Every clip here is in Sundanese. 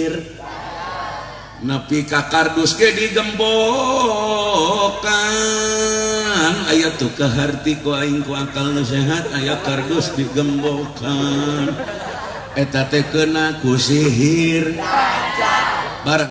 sihir. Nepi ka kardus ge digembokan, aya tuh kaharti ku aing ku akal nu sehat, aya kardus digembokan. Eta teh keuna ku sihir. Barang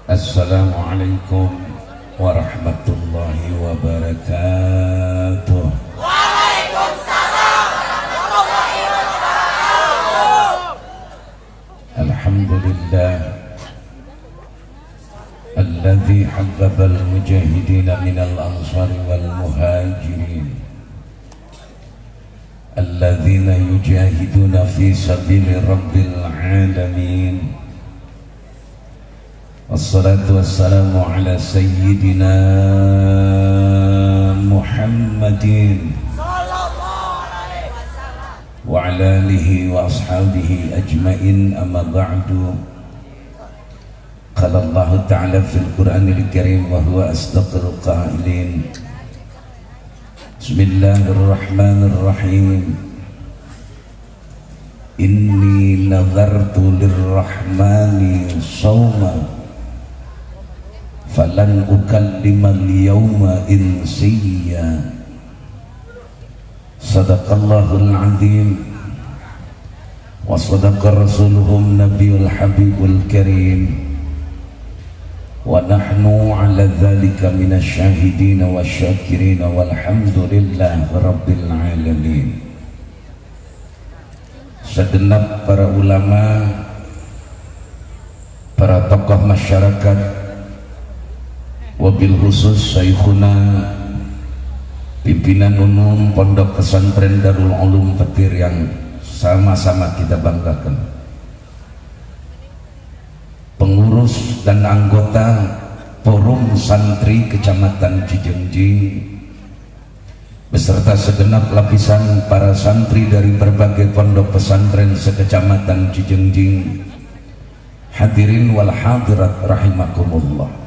Assalamualaikum warahmatullahi wabarakatuh. Waalaikumsalam warahmatullahi wabarakatuh. Alhamdulillah alladzi habbabal mujahidin minal ansari wal muhajirin alladzina yujahiduna fi sabili rabbil alamin. Wassalatu wassalamu ala sayyidina Muhammadin wa ala alihi wa ashabihi ajmain, amma ba'du. Qala Allah ta'ala fil Qur'anil Karim wa huwa asdaqul qailin. Bismillahirrahmanirrahim. Inni nadartu lirrahmani sawma falan ukallima al-yawma insiya. Sadaqallahul azim wa sadaqa rasuluhum nabiyul habibul karim wa nahnu ala dhalika minasyahidin wasyakirin walhamdulillahi rabbil alamin. Segenap para ulama, para tokoh masyarakat, wabil khusus Syekhuna pimpinan umum Pondok Pesantren Darul Ulum Petir yang sama-sama kita banggakan, pengurus dan anggota Forum Santri Kecamatan Cijeungjing beserta segenap lapisan para santri dari berbagai pondok pesantren sekecamatan Cijeungjing, hadirin wal hadirat rahimakumullah.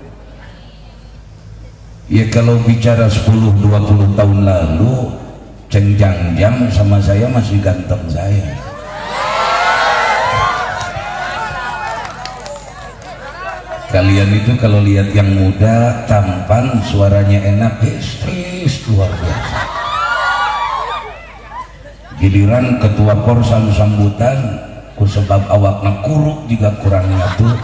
Ya kalau bicara 10-20 tahun lalu, Ceng Jangjang sama saya masih ganteng saya. Kalian itu kalau lihat yang muda, tampan, suaranya enak, stres luar biasa. Giliran ketua Porsan sambutan, ku sebab awakna kuruk juga kurangnya tuh.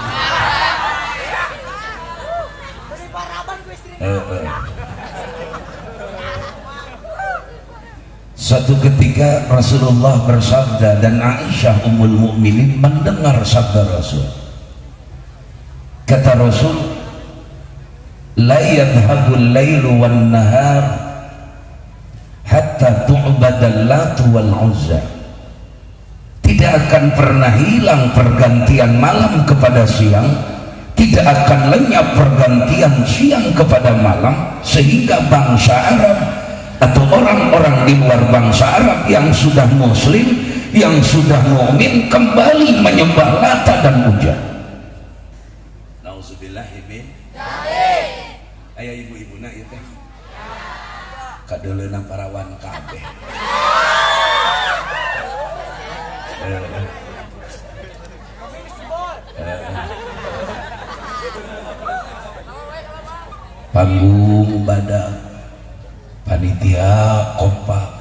Suatu ketika Rasulullah bersabda dan Aisyah Ummul Mukminin mendengar sabda Rasul. Kata Rasul, la yadhhabul lailu wan nahar hatta tu'badal Lat wal Uzza. Tidak akan pernah hilang pergantian malam kepada siang, tidak akan lenyap pergantian siang kepada malam, sehingga bangsa Arab atau orang-orang di luar bangsa Arab yang sudah muslim, yang sudah mukmin kembali menyembah Lata dan Uzza. Nauzubillahi min dzalik. Aya ibu-ibuna ieu teh. Kadeuleuna parawan kabeh. Panggung badak, panitia kompak,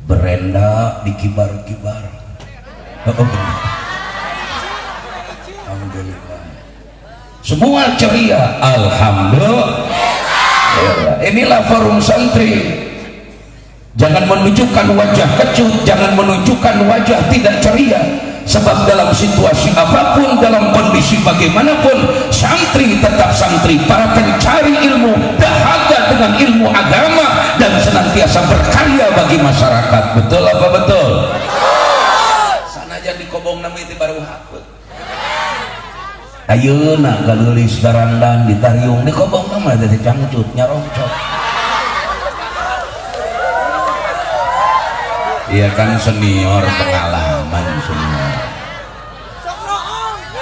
berenda dikibar-kibar. Alhamdulillah, semua ceria. Alhamdulillah. Inilah forum santri. Jangan menunjukkan wajah kecut, jangan menunjukkan wajah tidak ceria. Sebab dalam situasi apapun, dalam kondisi bagaimanapun, santri tetap santri, para pencari ilmu, dahaga dengan ilmu agama dan senantiasa berkarya bagi masyarakat. Betul apa betul? Sanajan dikobong nama itu baru hapet. Ayeuna geulis darangdan ditariung dikobong nama teh cangcut nyarongcok. Iya kan senior, pengalaman senior.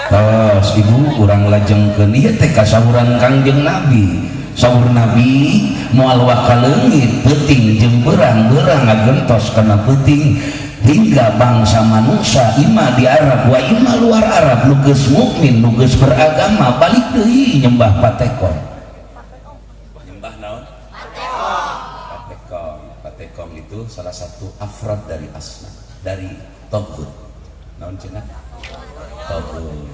Tos ibu urang lajengkeun ieu teh kasawuran Kangjeng Nabi. Sawur Nabi moal wakaleungit peuting jeung beurang-beurang ngagentos kana peuting hingga bangsa manusia ima di Arab wa ima luar Arab nu geus mukmin nu geus beragama balik deui nyembah patekon. Nyembah naon? Patekon. Patekon itu salah satu afrad dari asna, dari togut. Naon cenah? Togut.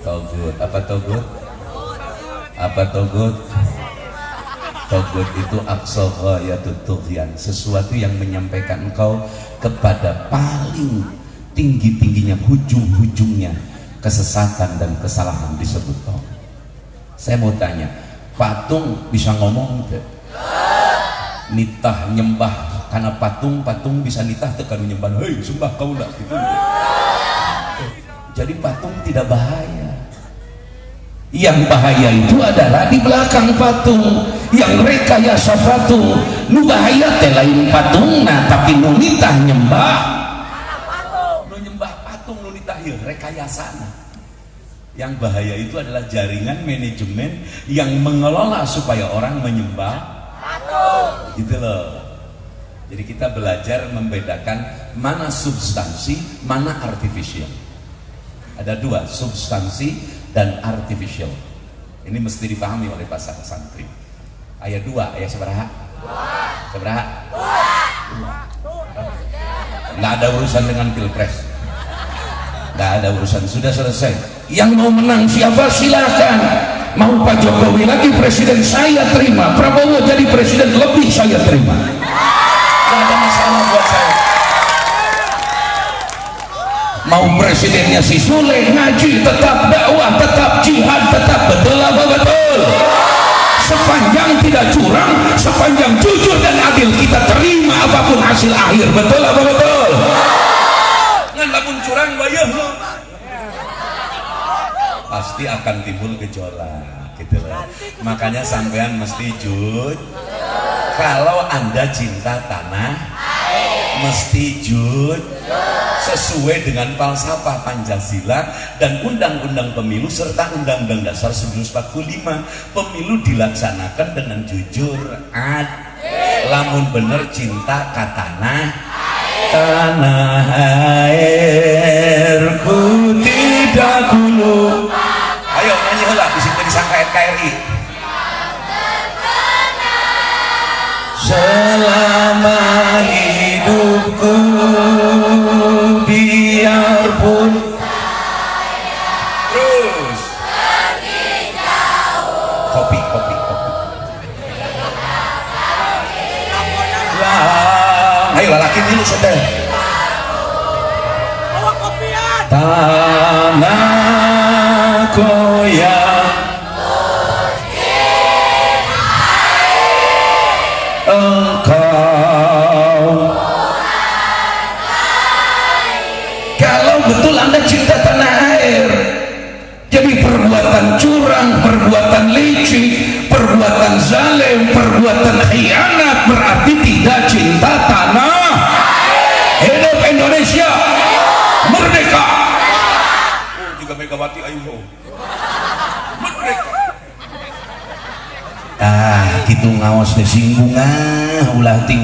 Togut. Apa togut? Apa togut? Togut itu aqsa ghayatut tughyan, sesuatu yang menyampaikan engkau kepada paling tinggi-tingginya, hujung-hujungnya kesesatan dan kesalahan disebut togut. Saya mau tanya, patung bisa ngomong teu? Nitah nyembah karena patung, patung bisa nitah teu kanu nyembah, hei sembah kaula gitu. Jadi patung tidak bahaya. Yang bahaya itu adalah di belakang patung, yang rekayasa patung. Nu bahaya teh lain patungna, tapi nu nitah nyembah. Nu nyembah patung nu nitah ieu rekayasana. Yang bahaya itu adalah jaringan manajemen yang mengelola supaya orang menyembah patung. Gitu loh. Jadi kita belajar membedakan mana substansi, mana artificial. Ada dua, substansi dan artificial. Ini mesti dipahami oleh pasang santri. Ayat 2, ayat sabaraha? Sabaraha? Nggak ada urusan dengan pilpres. Nggak ada urusan, sudah selesai. Yang mau menang siapa silakan. Mau Pak Jokowi lagi presiden saya terima, Prabowo jadi presiden lebih saya terima. Nggak ada masalah buat saya. Mau presidennya si Sule, ngaji tetap, dakwah tetap, jihad tetap, betul apa betul? Sepanjang tidak curang, sepanjang jujur dan adil, kita terima apapun hasil akhir, betul apa betul? Ngan lamun curang bayeuh pasti akan timbul gejolak gitu loh. Makanya sampean mesti jujur. Kalau Anda cinta tanah mesti jujur sesuai dengan falsafah Pancasila dan Undang-Undang Pemilu serta Undang-Undang Dasar 1945. Pemilu dilaksanakan dengan jujur, adil. Lamun bener cinta ka tanah, tanah airku tidak kulu. Ayo nyanyi heula bisi teu disangka NKRI. Selama hidupku biarpun terus kopi kopi kopi lah, ayo lalaki dulu seteh tanahku yang engkau. Kalau betul Anda cinta tanah air, jadi perbuatan curang, perbuatan licik, perbuatan zalim, perbuatan khianat berarti tidak cinta tanah. Hidup Indonesia, merdeka. Oh, juga Megawati ayo. Merdeka. Ah, gitu ngaos teh singgung ah ulah ting.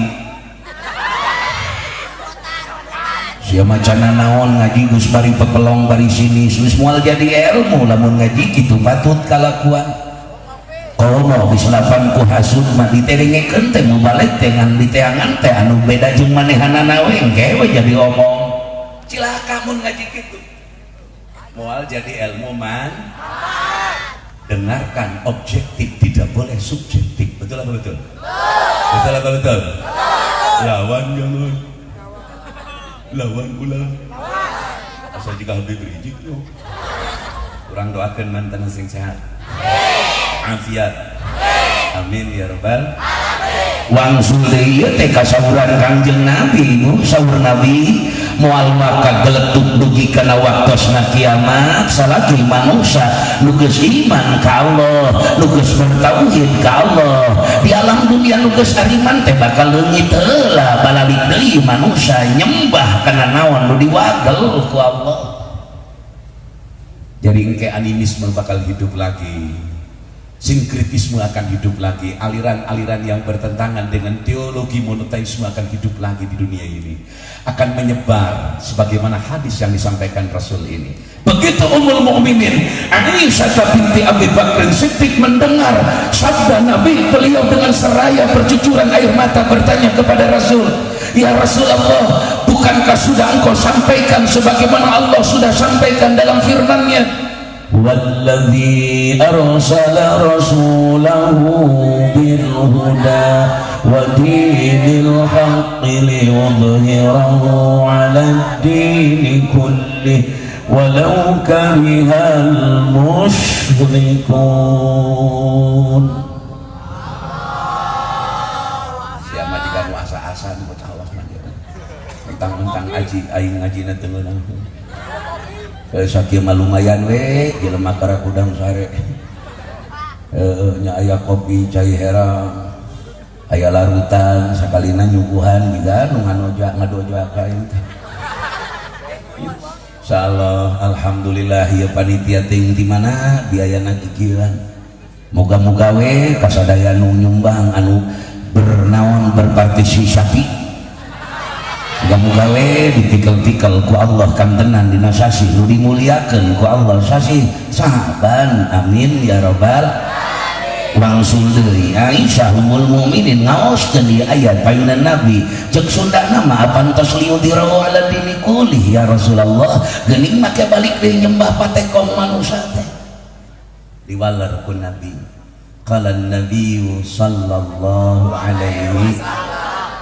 Sia macana naon ngaji geus bari pepelong bari sini geus moal jadi ilmu lamun ngaji kitu patut kalakuan. Komo geus lapan ku hasud mah diterengekeun teh mubalig teh ngan diteangan teh anu beda jeung manehanana we engke we jadi omong. Cilaka mun ngaji kitu. Moal jadi ilmu man. Dengarkan objektif, tidak boleh subjektif. Betul apa betul? Betul apa betul? Lawan jangan. Lawan ulah. Asa juga Habib Rizieq yo. Urang doakeun mantan sing sehat. Afiat. Amin ya rabbal. Wangsul deui ieu teh kasauran Kangjeng Nabi, Bu. Saur Nabi moal maka geletuk dugi kana waktosna kiamat salaki manusia nu geus iman ka Allah, nu geus bertauhid ka Allah. Di alam dunia nu geus ariman teh bakal leungit heula, balalik deui manusia nyembah kana naon nu diwagel ku Allah. Jadi engke animisme bakal hidup lagi, sinkretisme akan hidup lagi, aliran-aliran yang bertentangan dengan teologi monoteisme akan hidup lagi di dunia ini, akan menyebar sebagaimana hadis yang disampaikan Rasul ini. Begitu Ummul Mukminin Aisyah binti Abi Bakrin Siddiq mendengar sabda Nabi, beliau dengan seraya bercucuran air mata bertanya kepada Rasul, "Ya Rasulullah, bukankah sudah engkau sampaikan sebagaimana Allah sudah sampaikan dalam firman-Nya, والذي أرسل رسوله بالهدى ودين الحق ليظهره على الدين كله ولو كره المشركون"? Siapa jika nu asa-asa nu Allah mah mentang-mentang aji aing ngajina teu ngeunah. Sakieu mah lumayan we jelema kudang sare. Heuh nya, aya kopi cai herang, aya larutan, sakalina nyuguhan jiga nu nganoja ngadoja ka ieu teh. Insyaallah, alhamdulillah ieu panitia ting di mana biayana kikieuan. Moga-moga we kasadaya nu nyumbang, anu bernaon, berpartisipasi, moga-moga we ditikel-tikel ku Allah kantenan dina sasih nu dimuliakeun ku Allah, sasih Saban. Amin ya rabbal. Wangsul deui, Aisyah ummul mukminin ngaoskeun ieu ayat payunan Nabi. Cek Sunda mah, "Apan tos liyudhhirahu ala dini kullih ya Rasulullah, geuning make balik deui nyembah patekong manusia teh?" Diwaler ku Nabi. Qala Nabi sallallahu alaihi,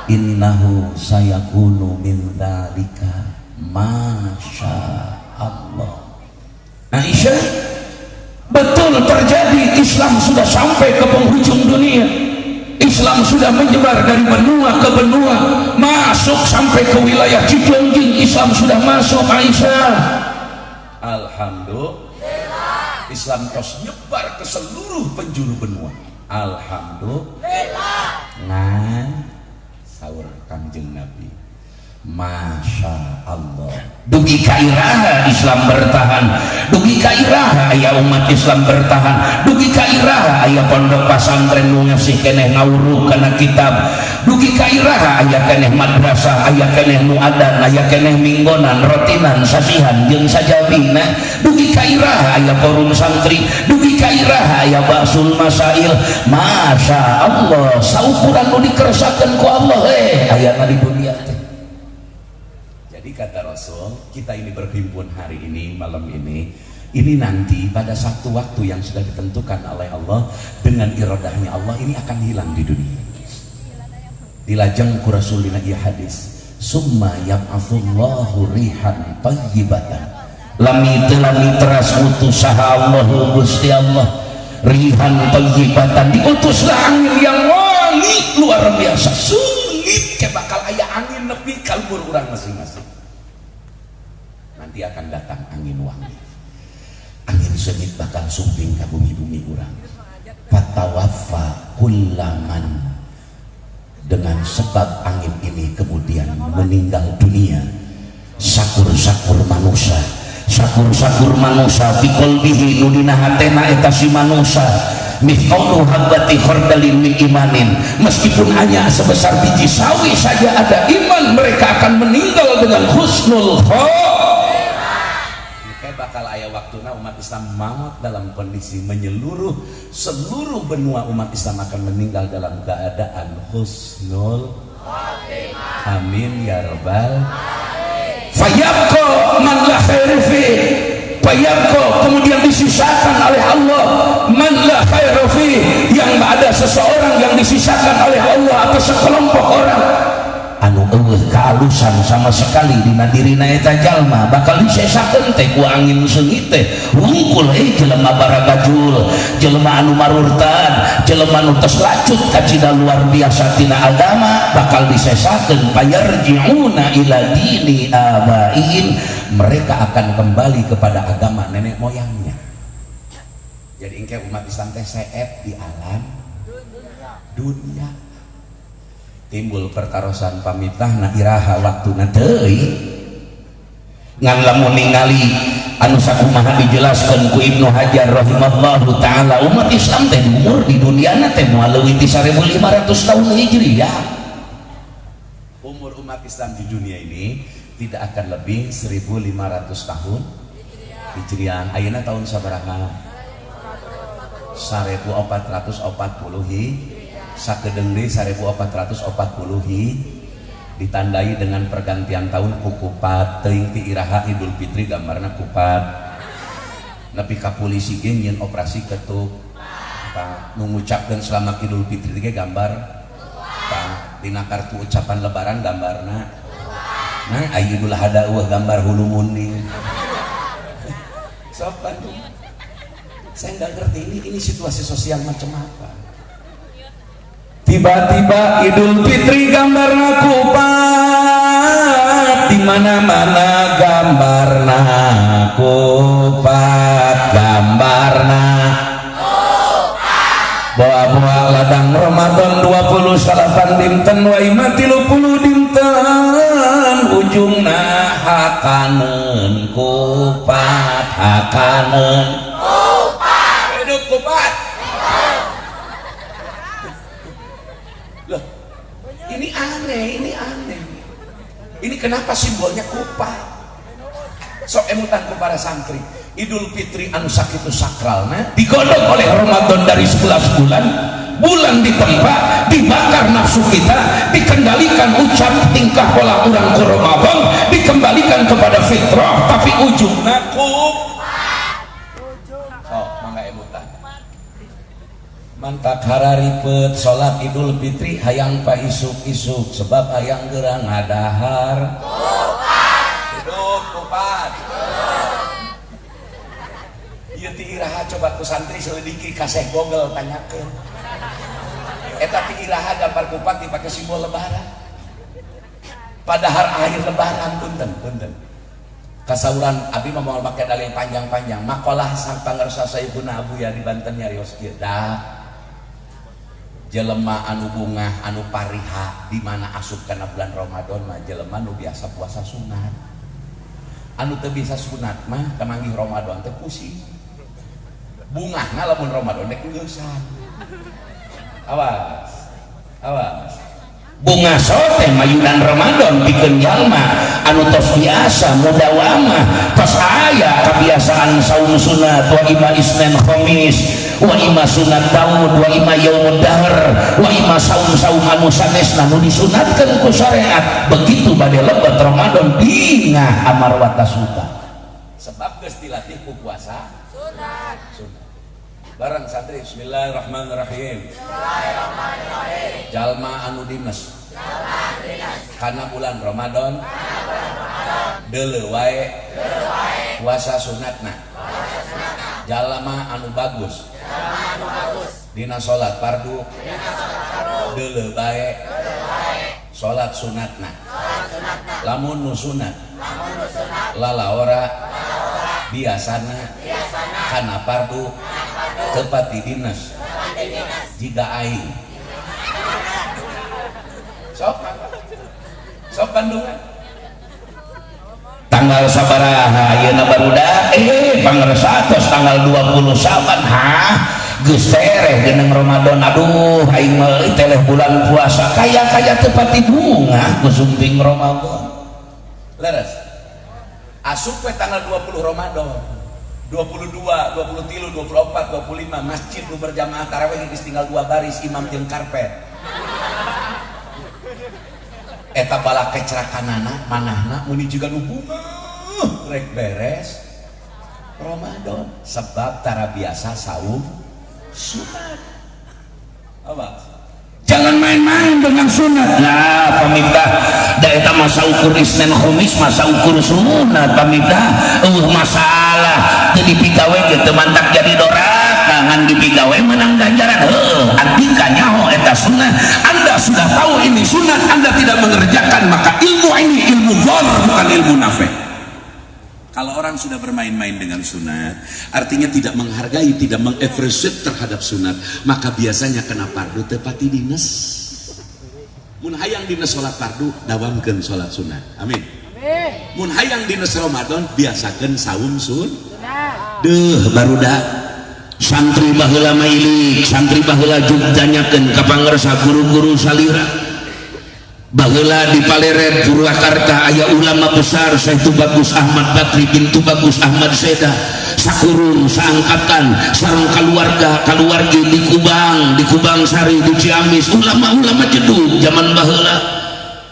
"Innahu sayakunu min dzalika masya Allah." Aisyah, betul terjadi, Islam sudah sampai ke penghujung dunia. Islam sudah menyebar dari benua ke benua, masuk sampai ke wilayah Cijongjing. Islam sudah masuk, Aisyah. Alhamdulillah, Islam terus nyebar ke seluruh penjuru benua. Alhamdulillah. Nah, saur Kangjeng Nabi, "Masya Allah." Dugi ka iraha Islam bertahan? Dugi ka iraha aya umat Islam bertahan? Dugi ka iraha aya pondok pasantren nu ngasih keneh ngawuru kana kitab? Dugi ka iraha aya keneh madrasah, aya keneh nu adan, aya keneh minggonan, rotinan, sasihan jeung sajabina? Dugi ka iraha aya forum santri? Dugi ka iraha aya bahtsul masail? Masya Allah, saukuran nu dikersakeun ku Allah ayana di dunia teh. Jadi kata Rasul, kita ini berhimpun hari ini, malam ini nanti pada satu waktu yang sudah ditentukan oleh Allah dengan irodahnya Allah, ini akan hilang di dunia. Dilajeng ku Rasul dina ieu hadis, "Summa yab'atsullahu rihan thayyibatan." Lami teu lami teras utus saha Allah, Gusti Allah, rihan thayyibatan, diutuslah angin yang wangi luar biasa. Sungit ke bakal aya angin nepi ka lembur urang masing-masing. Nanti akan datang angin wangi, angin seungit bakal sumping ka bumi-bumi urang. Fatawaffa kullaman, dengan sebab angin ini kemudian meninggal dunia sakur-sakur manusia, sakur-sakur manusia, fi qalbihi, nu dina hatena eta si manusia, mithqalu habbati khardalin min imanin, meskipun hanya sebesar biji sawi saja ada iman, mereka akan meninggal dengan husnul khatimah. Bakal aya waktuna umat Islam maut dalam kondisi menyeluruh, seluruh benua umat Islam akan meninggal dalam keadaan husnul khatimah. Amin ya robbal. Fayabqa man la khairu fi, fayabqa, kemudian disisakan oleh Allah, man la khairu fi, yang ada seseorang yang disisakan oleh Allah atau sekelompok orang anu Anu euweuh kaalusan sama sekali dina dirina eta jalma bakal disesakeun teh ku angin seungit teh wungkul. Jelema baragajul, jelema anu marurtad, jelema anu tos lacut kacida luar biasa tina agama bakal disesakeun. Fayarji'una ila dini abaihim, mereka akan kembali kepada agama nenek moyangnya. Jadi engke umat Islam teh seep di alam dunia. Timbul pertarosan, pamitah iraha waktuna? Teuing, ngan lamun ningali anu sakumaha dijelaskan ku Ibnu Hajar rahimahullahu taala, umat Islam teh umur di dunia teh moal leuwih ti 1500 tahun Hijriah. Umur umat Islam di dunia ini tidak akan lebih 1500 tahun Hijriah. Ayeuna tahun sabaraha? 1440 hi. Sakedeung deui 1440 hi, ditandai dengan pergantian tahun ku kupat. Teuing ti iraha Idul Fitri gambarna kupat, nepi ka polisi ge nyieun operasi ketuk pak, nu ngucapkeun selamat Idul Fitri ge gambar pak, dina kartu ucapan Lebaran gambarna. Nah, aya Idul Adha euweuh gambar hulu muning. Sok Bandung, saya nggak ngerti ini situasi sosial macam apa. Tiba-tiba Idul Fitri gambarna kupat, di mana-mana gambarna kupat, gambarna bawa-bawa ladang Ramadan 28 dinten, wa ima 30 dinten, ujungna hakaneun kupat, hakaneun kupat, hidup kupat. Loh, ini aneh, ini aneh. Ini kenapa simbolnya kupat? Sok emutan ku para santri. Idul Fitri anu sakitu sakralna digodok oleh Ramadan dari 11 bulan, bulan ditempa, dibakar nafsu kita, dikendalikan ucap tingkah pola urang ku Ramadan, dikembalikan kepada fitrah, tapi ujungna kupat. Sok mangga emutan. Mantak hararipet salat Idul Fitri hayang pa isuk-isuk sebab hayang gerang ngadahar kupat. Hidup kupat. Ieu ti iraha? Coba ku santri selidiki, kaseh Google, tanyakeun eta ti iraha gambar kupat dipakai simbol Lebaran, padahal akhir Lebaran. Punten, punten, kasauran abi mah moal make dalil panjang-panjang. Makalah sang pangersa Sayyidina Abuya di Banten nyarios kieu dah: jelema anu bungah, anu pariha di mana asup kana bulan Ramadan mah jelema nu biasa puasa sunat. Anu teu bisa sunat mah kamanggih Ramadan teh pusing. Bungahna lamun Ramadan dek geusan. Awas, awas. Bunga sote mayunan Ramadan pikeun jalma anu tos biasa mudawamah, tos aya kebiasaan saum sunat, wa ima Isnin Khamis, wa ima sunat Daud, wa ima yaumud dahr, wa ima saum-saum anu sanesna nu disunatkeun ku syariat. Begitu bade lebet Ramadan bingah amarwata suka sebab geus dilatih ku puasa sunat. Sunat. Barang santri, bismillahirrahmanirrahim. Bismillahirrahmanirrahim. Jalma anu dinas karena bulan Ramadan deuleu wae puasa sunatna. Jalma anu bagus dina salat fardu deuleu bae salat sunatna. Lamun nu sunat lalaora biasana kana fardu teu pati dinas jiga aing. Sok, sok Bandungan tanggal sabaraha ayeuna barudak? Pangersa tos tanggal 20 Saban. Hah, geus tereh geneng Ramadan. Aduh, aing mah teleh bulan puasa, kaya-kaya teu pati bunga ku sumping Ramadan. Leres, asup we tanggal 20 Ramadan, 22, 23, 24, 25, masjid nu berjamaah tarawih geus tinggal dua baris, imam jeung karpet. Eta bala kecerakanana manahna meuni jiga nu bunga rek beres Ramadan sebab tara biasa saum sunat. Awas, jangan main-main dengan sunat. Nah, pemirsa, Da eta masa ukur Isnin Khamis, masa ukur sunat pamita eueuh masalah. Teu dipigawe ge teu mantak jadi doraka, ngan dipigawe menang ganjaran. Heueuh, andika nyaho eta sunnah. Anda sudah tahu ini sunat, Anda tidak mengerjakan, maka ilmu ini ilmu dhor, bukan ilmu nafe. Kalau orang sudah bermain-main dengan sunat, artinya tidak menghargai, tidak mengapresiasi terhadap sunat, maka biasanya kena fardu teu pati dinas. Mun hayang dinas sholat fardu, dawamkeun sholat sunat. Amin. Mun hayang dinas Ramadan, biasakeun saum sun. Deuh barudak, santri baheula mah ilik, santri baheula jug tanyakeun ka pangersa guru-guru salira. Baheula di Paleret Purwakarta aya ulama besar Syekh Tubagus Ahmad Bakri bin Tubagus Ahmad Seda, sakurun saangkatan sareng keluarga keluarga di Kubang, di Kubang Sari, di Ciamis, ulama-ulama jedug zaman baheula.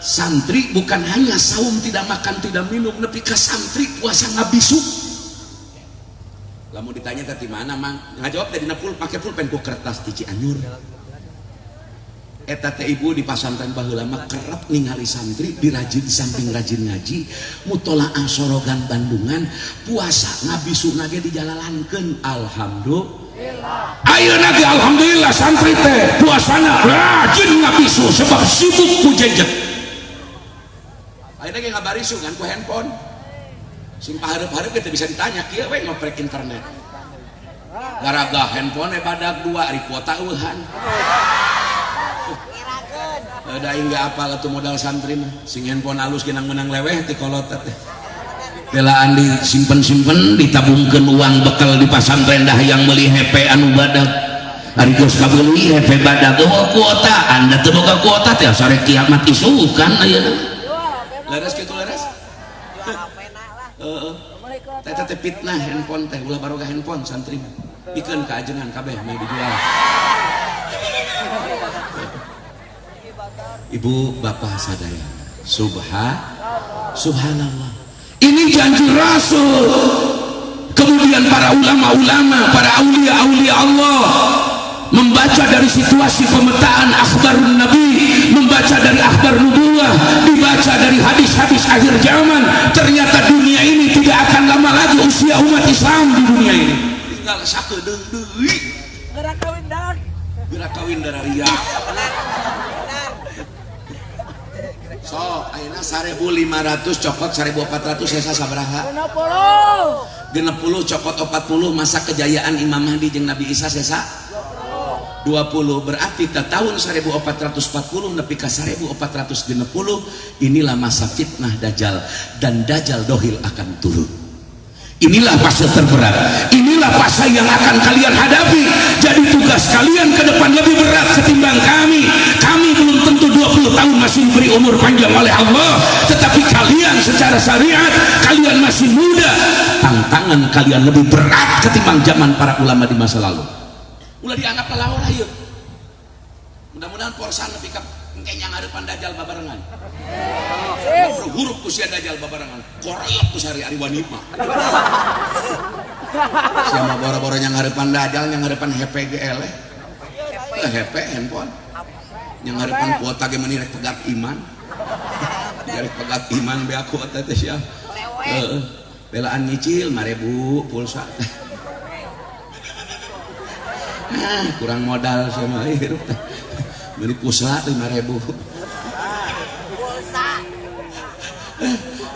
Santri bukan hanya saum tidak makan tidak minum, nepi ka santri puasa ngabisu. Lamun ditanya tadi mana mang, ngajawab tadi pul pakai pulpen ku kertas di Cianjur. Eta teh ibu di pasantren baheula mah kerep ningali santri dirajin, di samping rajin ngaji, mutolaah sorogan Bandungan, puasa ngabisu ge dijalalankeun. Alhamdulillah. Ayeuna ge alhamdulillah santri teh puasana rajin ngabisu sebab sibuk ku jejet. Ayeuna ge ngabarisu kan ku handphone. Sing pahareup-hareup ge teu bisa ditanya, kieu we ngoprek internet. Garaga handphone badag dua ari kuota eueuhan. Da aing ge apal atuh modal santri mah. Sing handphone alus ge menang leweh ti kolot teh. Belaan disimpen-simpen, ditabungkeun uang bekal di pasantren dah yang meuli HP anu badag. Ari geus kabeuli HP badag, oh kuota, anda teu boga kuota teh sare kiamat isukan ayeuna. Leres kitu leres? Heeh. Teh teh fitnah handphone teh, ulah baroga handphone santri mah. Pikeun ka ajengan kabeh mah dijual. Ibu bapak sadaya, subhanallah. Ini janji Rasul. Kemudian para ulama-ulama, para aulia-aulia Allah membaca dari situasi pemetaan akhbarun Nabi, membaca dari akhbar nubuwah, dibaca dari hadis-hadis akhir zaman, ternyata dunia ini tidak akan lama lagi usia umat Islam di dunia ini. Tinggal sakedeung deui. Gerak kawin dak. Gerak kawin dararia. So, ayeuna 1500 cokot 1400 sesa sabaraha? 60. 60 cokot 40 masa kejayaan Imam Mahdi jeung Nabi Isa sesa 20. Berarti ke tahun 1440 nepi ka 1460 inilah masa fitnah Dajjal dan Dajjal dohil akan turun. Inilah fase terberat, inilah fase yang akan kalian hadapi. Jadi tugas kalian ke depan lebih berat ketimbang kami. Kami belum tentu 20 tahun masih diberi umur panjang oleh Allah, tetapi kalian secara syariat kalian masih muda. Tantangan kalian lebih berat ketimbang zaman para ulama di masa lalu. Ulah dianggap lalaur ayo. Mudah-mudahan porsan lebih ke engke nyanghareupan Dajjal babarengan. Huruf ku sia Dajjal babarengan. Korelep ku sari ari wani mah. Sia mah boro-boro nyanghareupan Dajjal, nyanghareupan HP ge eleh. HP handphone. Nyanghareupan kuota ge meuni rek pegat iman. Rek pegat iman beak kuota teh sia. Heeh. Belaan nyicil 5000 pulsa teh. Ah, kurang modal sama hirup teh. Beli pulsa 5000. Pulsa.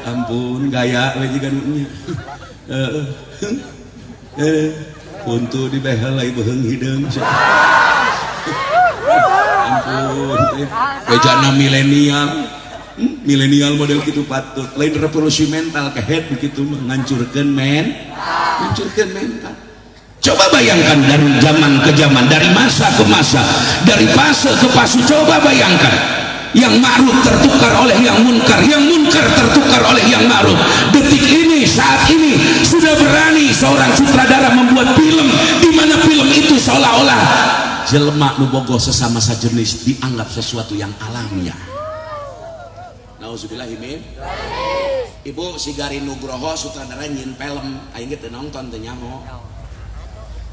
Ampun gaya we jiga nu nya. Heeh. Kuntu dibehel lagi beuheung hideung. Ampun teh. Bejana milenial. Milenial model kitu patut. Lain revolusi mental kehead begitu mah ngancurkeun men. Ngancurkeun mental. Coba bayangkan dari zaman ke zaman, dari masa ke masa, dari fase ke fase. Coba bayangkan yang ma'ruf tertukar oleh yang munkar, yang munkar tertukar oleh yang ma'ruf. Detik ini, saat ini sudah berani seorang sutradara membuat film di mana film itu seolah-olah jelema nu bogoh sesama sajenis dianggap sesuatu yang alamiah. Nauzubillahimin. Ibu Sigari Nugroho sutradara nyin film, aing ge teu nonton teu nyaho.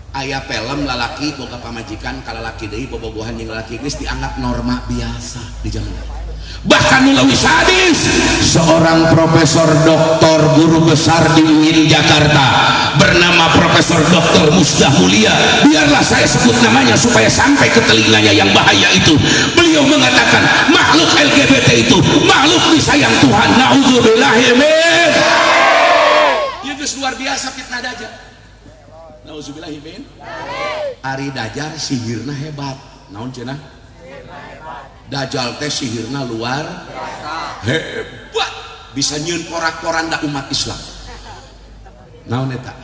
Aya film lalaki boga pamajikan ka lalaki deui bobogohan jeung lalaki geus dianggap norma biasa di zaman. Bahkan leuwih sadis, seorang profesor doktor guru besar di UIN Jakarta bernama Profesor Dr. Musdah Mulia, biarlah saya sebut namanya supaya sampai ke telinganya yang bahaya itu. Beliau mengatakan makhluk LGBT itu makhluk disayang Tuhan. Nauzubillahi min. Ieu geus luar biasa fitnah Dajjal. Nauzubillahi min. Ari Dajjal sihirna hebat. Naon cenah? Dajjal teh sihirna luar hebat, bisa nyieun porak-poranda umat Islam. Naon eta?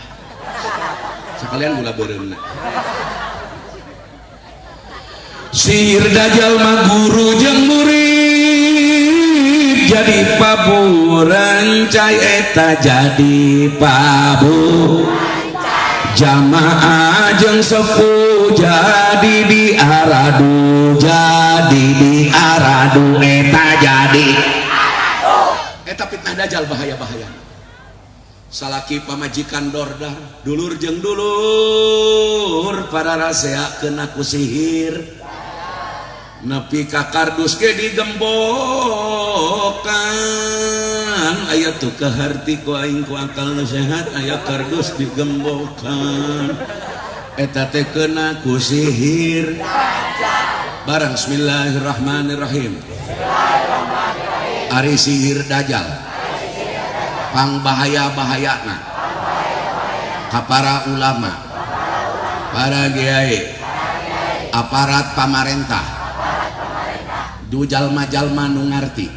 Sekalian gula beureumna. Sihir Dajjal mah guru jeung murid jadi paburan cai, eta jadi pabu jamaah jeung sepuh jadi diaradu, jadi diaradu, eta jadi eta fitnah Dajjal bahaya-bahaya. Salaki pamajikan dordar, dulur jeung dulur para rasea kena ku sihir, nepi ka kardus ge digembokan. Aya tuh kaharti ku aing ku akal nu sehat, aya kardus digembokan, eta teh kena ku sihir. Barang bismillahirrahmanirrahim. Ari sihir Dajjal pangbahaya-bahayana ka para ulama, para kiai, aparat pamarentah, du jalma-jalma nu ngarti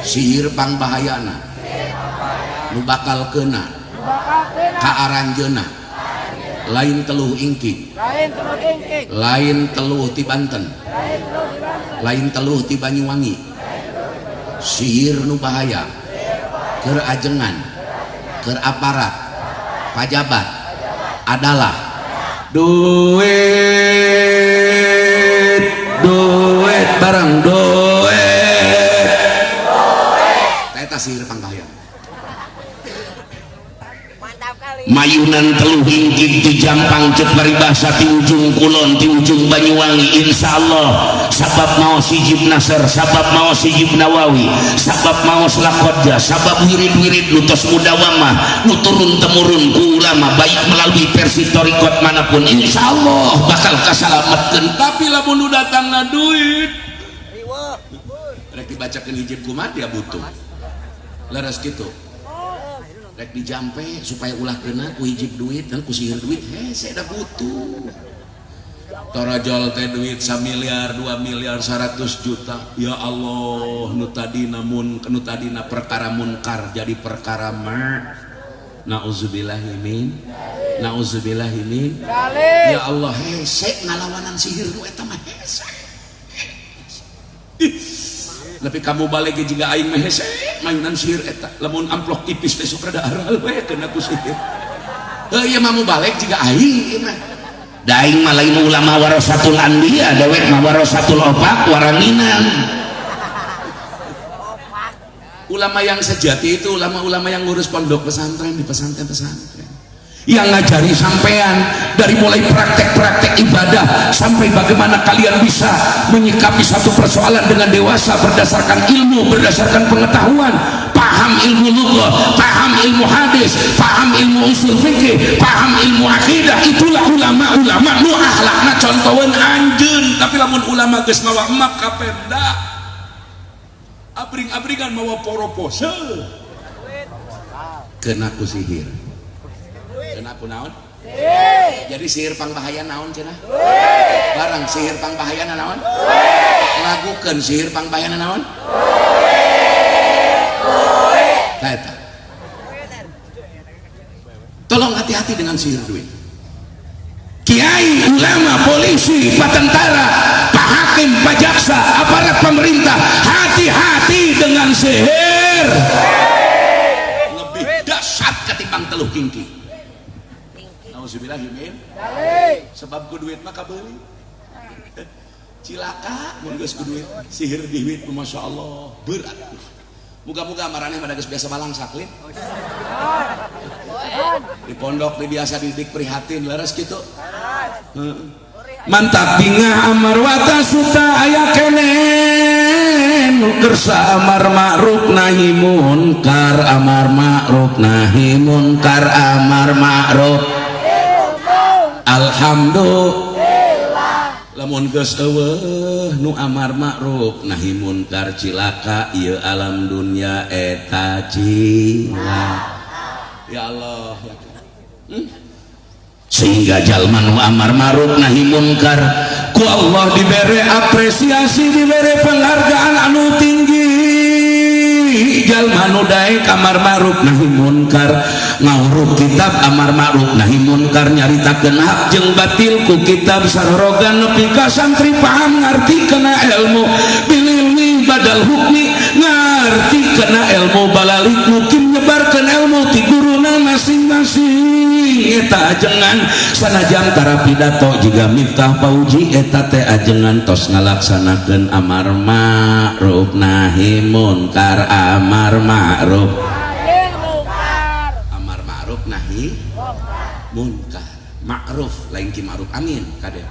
sihir pangbahayana nu bakal kena ka aranjeuna lain teluh ingkik, lain teluh ti Banten, lain teluh ti Banyuwangi. Sihir nu bahaya keur ajengan, keur aparat pajabat adalah duit, duit barang duit. Eta sihir pangbahaya. Mayunan teluh ingkik ti Jampang, cek paribasa ti ujung kulon, ti ujung Banyuwangi, insyaallah sabab maos hijib Nasr, sabab maos hijib Nawawi, sabab maos Laqadja, sabab wirid-wirid nu tos mudawamah, nu turun temurun ku ulama, baik melalui versi thoriqot manapun, insyaallah bakal kasalametkeun. Tapi lamun nu datangna duit, rek dibacakeun hijib kumaha dia butuh leres kitu, rek dijampe supaya ulah kena ku hijib duit dan ku sihir duit, hese da butuh. Torajol teh duit 1 miliar, 2 miliar, 100 juta. Ya Allah, nu tadina mun nu tadina perkara munkar jadi perkara ma. Nauzubillahi min. Nauzubillahi min. Ya Allah, hese ngalawanan sihir nu eta mah hese. Tapi kamu balik juga aing mah hese mainan sihir eta. Lamun amplop tipis teh sok rada aral we kena ku sihir. Heuh, ieu mah mu balik jiga aing ieu mah. Da aing mah lain ulama warasatul anbiya, dewek mah warasatul opak waranginan. Ulama yang sejati itu ulama-ulama yang ngurus pondok pesantren di pesantren-pesantren, yang ngajari sampean dari mulai praktek-praktek ibadah sampai bagaimana kalian bisa menyikapi satu persoalan dengan dewasa berdasarkan ilmu, berdasarkan pengetahuan, paham ilmu lughah, paham ilmu hadis, paham ilmu usul fikih, paham ilmu akidah. Itulah ulama-ulama nu akhlakna contohan anjeun. Tapi lamun ulama geus mawa emap ka Pemda, abring-abringan mawa poropose, kena ku sihir. Kena ku naon? Jadi sihir pangbahaya naon cenah? Barang sihir pangbahaya naon? Lagukeun sihir pangbahaya naon? Tah eta. Tolong hati-hati dengan sihir duit. Kiai, ulama, polisi, pak tentara, pak hakim, pak jaksa, aparat pemerintah, hati-hati dengan sihir. Lebih dahsyat ketimbang teluh kingki. Nauzubillahi min. Sebab ku duit mah kabeuli. Cilaka mun geus ku duit, sihir duit Masya Allah berat. Muga-muga maraneh pada geus biasa balangsak lin. Di pondok di biasa didik prihatin leres gitu. Mantap bingah amarwata suta aya keneh. nu kersa amar ma'ruf nahi munkar, amar ma'ruf nahi munkar, amar ma'ruf. Alhamdulillah. Lamun geus eueuh nu amar ma'ruf nahi munkar cilaka ieu alam dunya eta cilaka. Ya Allah ya. Sehingga jalma nu amar ma'ruf nahi munkar ku Allah dibere apresiasi, dibere penghargaan anu tinggi. Jalma nu daek amar ma'ruf nahi munkar, ngawruh kitab amar ma'ruf nahi munkar, nyaritakeun hak jeung batil ku kitab sarorogan nepi ka santri paham ngarti kana ilmu, bililmi badal hukmi ngarti kana ilmu, balalik mukim nyebarkeun ilmu ti guruna masing-masing. Eta ajengan sanajan tara pidato jiga Miftah Pauji eta teh ajengan tos ngalaksanakeun amar ma'ruf nahi munkar, amar ma'ruf amar ma'ruf nahi munkar. Ma'ruf lain Ki Ma'ruf Amin kade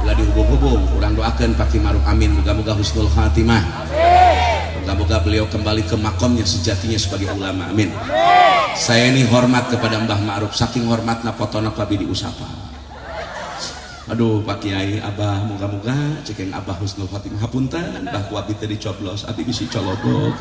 ulah dihubung-hubung, urang doakeun Pak Ki Ma'ruf Amin moga-moga husnul khatimah, moga-moga beliau kembali ke makomnya sejatinya sebagai ulama, amin. Saya ini hormat kepada Mbah Ma'ruf, saking hormatna fotona abi diusapa. Aduh Pak Kiai Abah moga-moga cekeng Abah husnul khatimah, hapunten Mbah ku abi teh dicoblos, abi bisi colobok.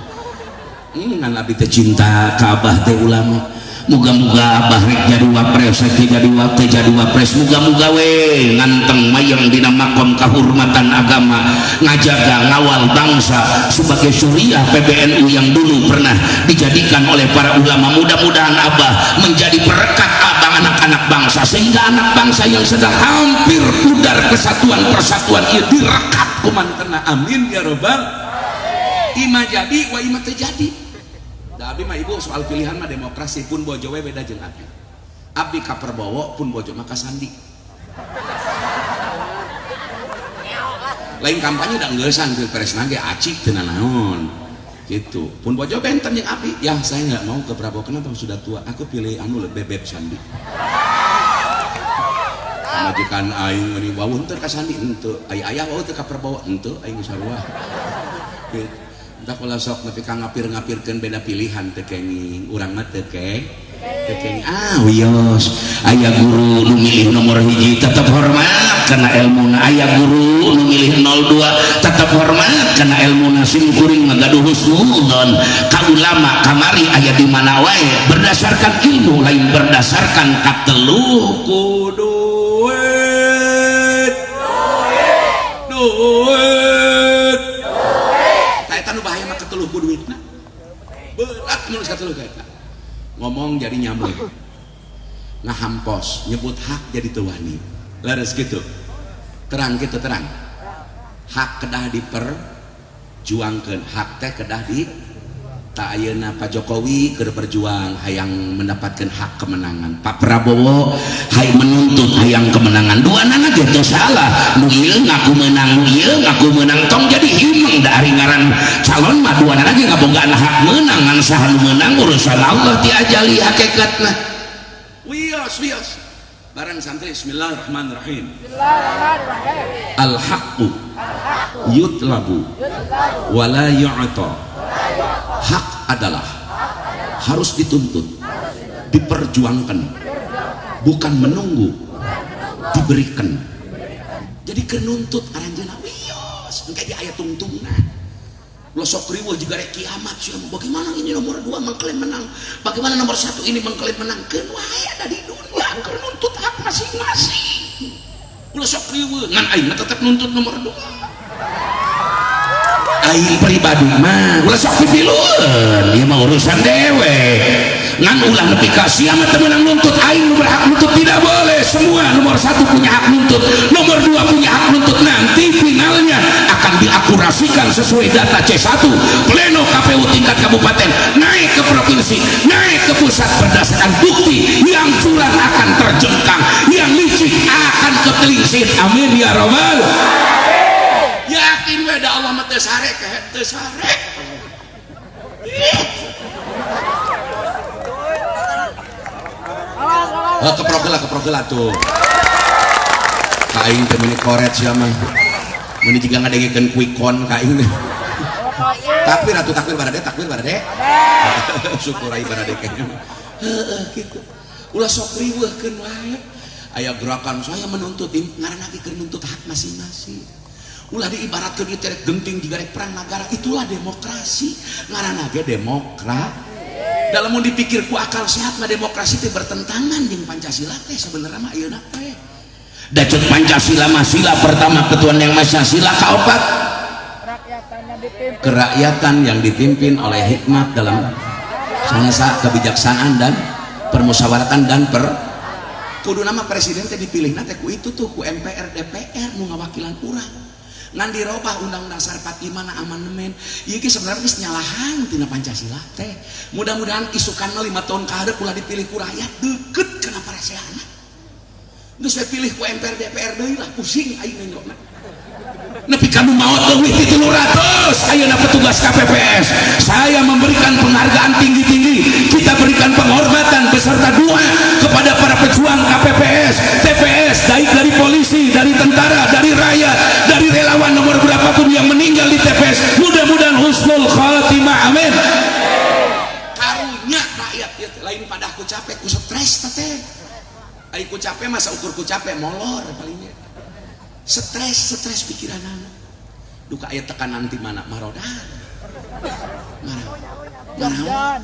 Ngan abi teh cinta ka Abah teh ulama. Moga-moga Abah rek jadi wapres, rek jadi wapres, jadi wapres. Moga-moga we nganteng mayang dina makom kahormatan agama, ngajaga ngawal bangsa sebagai syuriah PBNU yang dulu pernah dijadikan oleh para ulama. Mudah-mudahan Abah menjadi perekat abang anak-anak bangsa, sehingga anak bangsa yang sedang hampir pudar kesatuan persatuan ieu direkat kumantena, amin ya robbal. Ima jadi wa ima terjadi. Da abi mah ibu soal pilihan mah demokrasi, pun bojo we beda jeung abi. Abi ka Prabowo pun bojo mah ka Sandi. Lain kampanye da engeusan pilpres ge acik teu nanaon. Gitu. Pun bojo benten jeung abi, ya saya enggak mau ke Prabowo, kenapa sudah tua? Aku pilih anu bebeb Sandi. Majikan aing meuni wawuh teu ka Sandi henteu, aya ayah wawuh teu ka Prabowo henteu, aing geus sarua. Gitu. Entah kalau sok nepi ka ngapir-ngapirkeun beda pilihan teu kenging, urang mah teu kenging. Ah wios, aya guru nu milih nomor hiji tetep hormat kana elmuna, aya guru nu milih 02 tetep hormat kana elmuna, sim kuring mah gaduh husnudzon ka ulama kamari aya di mana wae berdasarkan ilmu lain berdasarkan kateluh ku duit. Duit. Eta nu bahaya mah keteluh ku duitna. Berat mun kateluh ka eta. Ngomong jadi nyamuk. Ngahampos, nyebut hak jadi teu wani. Leres kitu. Terang kitu terang. Hak kedah diperjuangkeun, hak teh kedah di tak ayeuna Pak Jokowi keur berjuang hayang mendapatkan hak kemenangan. Pak Prabowo hayang menuntut hayang kemenangan. Dua nana ge teu salah. Nu ieu ngaku menang, nu ieu ngaku menang, tong jadi himeng da ari ngaran calon mah dua nana ge ngabogaan hak menang, ngan saha nu menang urusan Allah ti ajali hakikatna. Wios wios. Barang santri bismillahirrahmanirrahim. Bismillahirrahmanirrahim. Al haqqu yutlabu wala yu'ta. Hak adalah harus dituntut, diperjuangkan, bukan menunggu diberikan. Jadi kenuntut aranjeuna wios, engke di aya tungtungna. Losok riweuh juga rek kiamat sia, bagaimana ini nomor 2 mengklaim menang, bagaimana nomor 1 ini mengklaim menang, keun wae ada di dunia keur nuntut hak masing-masing. Losok riweuh ngan aing mah tetep nuntut nomor 2. Aing pribadi mah ulah sok pipilueun, ieu mah urusan dewe. Ngan ulah nepi ka sia mah teu meunang nuntut, aing nu berhak nuntut tidak boleh. Semua nomor 1 punya hak nuntut, nomor 2 punya hak nuntut. Nanti finalnya akan diakurasikan sesuai data C1 pleno KPU tingkat kabupaten, naik ke provinsi, naik ke pusat berdasarkan bukti. Yang curang akan terjengkang, yang licik akan ketelingsir. Amin ya robbal. Yakin we da Allah mah teu sare kehe teu sare. Oh, keprok heula tuh. Ka aing teh meuni koret sia mah. Meuni jiga ngadengekeun quick count ka aing teh. Takbir atuh, takbir barade, takbir barade. Syukur ai barade kayaknya. Heeh kitu. Ulah sok riweuhkeun wae. Aya gerakan saya menuntut, ngaranna ge keur nuntut hak masing-masing. Ulah diibaratkeun ieu teh rek genting jiga rek perang nagara, itulah demokrasi. Ngaranna ge demokrat. Dalam mun dipikir ku akal sehat mah demokrasi teh bertentangan jeung Pancasila teh sebenarnya mah ayeuna teh. Da ceuk Pancasila mah sila pertama ketuhanan yang Maha Esa, sila kaopat kerakyatan yang dipimpin oleh hikmat dalam sanasa kebijaksanaan dan permusyawaratan dan per kudu nama presiden teh dipilih teh ku itu tuh, ku MPR DPR nu ngawakilan urang, ngan dirobah Undang-Undang Dasar 45 na amandemen. Ieu ge sebenarnya geus nyalahan tina Pancasila teh. Mudah-mudahan isukan mah 5 tahun ka hareup ulah dipilih ku rakyat, deket kana pareseana, geus we pilih ku MPR DPR deui lah, pusing aing nengokna. Nepi ka nu maot leuwih ti 300 ayeuna petugas KPPS. Saya memberikan penghargaan tinggi-tinggi, kita berikan penghormatan beserta doa kepada para pejuang KPPS, TPS, baik dari polisi, dari tentara, dari rakyat, dari relawan nomor berapapun yang meninggal di TPS. Mudah-mudahan husnul khatimah, amin. Karunya rakyat ya, lain pada aku capek, ku stres teh. Ai ku capek masa ukur ku capek molor palingnya. Stres, stres pikiran anak. Duka aya tekanan ti mana marodar. Marah. Marah.